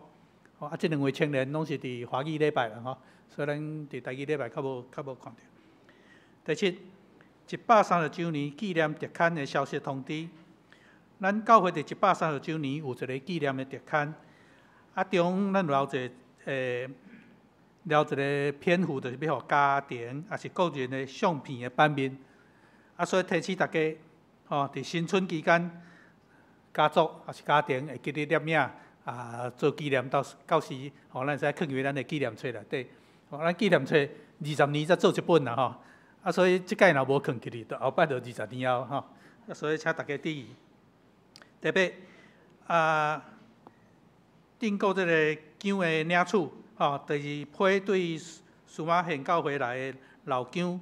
哦，啊，这两位青年拢是伫华语礼拜啦吼，所以咱伫台语礼拜较无看著。第七，130周年纪念特刊的消息通知，咱教会伫130周年有一个纪念的特刊，啊，中咱有留一个篇幅，就是欲予家庭抑是个人的相片的版面，啊，所以提醒大家，吼，伫新春期间，家族抑是家庭会记得摄影啊，做纪念，到到时吼，咱会使囥入咱的纪念册内底。吼，咱纪念册20年才做一本啦吼，啊，所以这届若无囥起去，就后摆就20年后吼。啊，所以请大家注意。特别啊，订购这个姜的领取，吼，就是批对苏马县教会来的老姜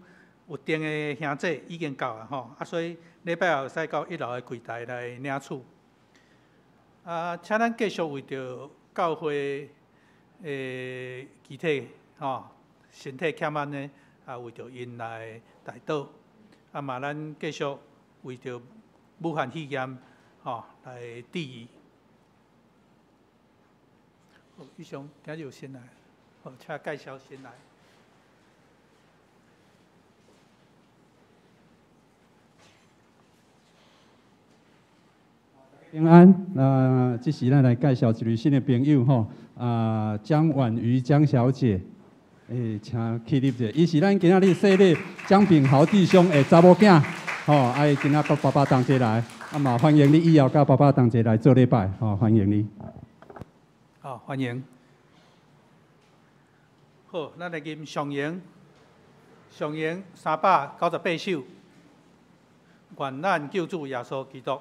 有订的兄弟已经到啊吼，啊，所以礼拜后会使到一楼的柜台来领取。啊，请咱继续为著教会的肢体吼，身体欠安的啊，为著𪜶来代祷。啊嘛，咱继续为著武汉肺炎吼来致意。好，以上今日有新来，好，请介绍新来。平安，那这时咱来介绍一位新的朋友吼，啊，江婉瑜江小姐，请起立者，伊是咱今仔日洗礼江炳豪弟兄的查某囝，吼，啊，伊今仔佮爸爸同齐来，啊嘛欢迎你以后佮爸爸同齐来做礼拜，吼，欢迎你。好，欢迎。好，咱来吟上咏，上咏398首，愿咱救主耶稣基督。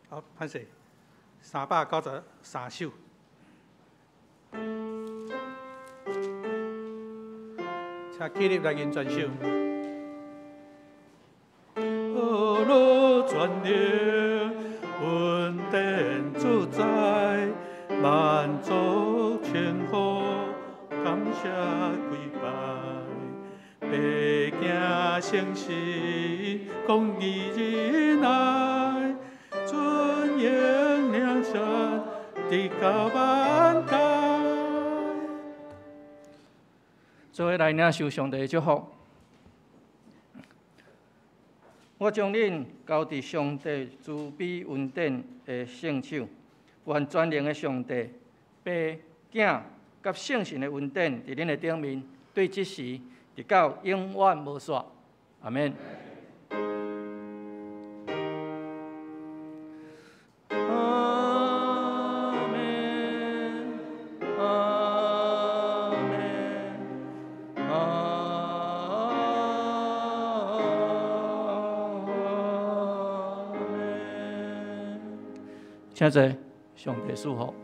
好，歹势，393首。请起立来吟全首。阿罗全能，恩典主宰，万族称呼，感谢跪拜，白行诚实，公义仁爱，尊荣良善，直到万代。做伙来领受上帝的祝福。我将恁交伫上帝慈悲恩典的圣手，愿全能的上帝、父、囝佮圣神的恩典伫恁的顶面，对这时直到永远无煞。阿们。阿们，阿们，阿们。请坐，上帝赐福。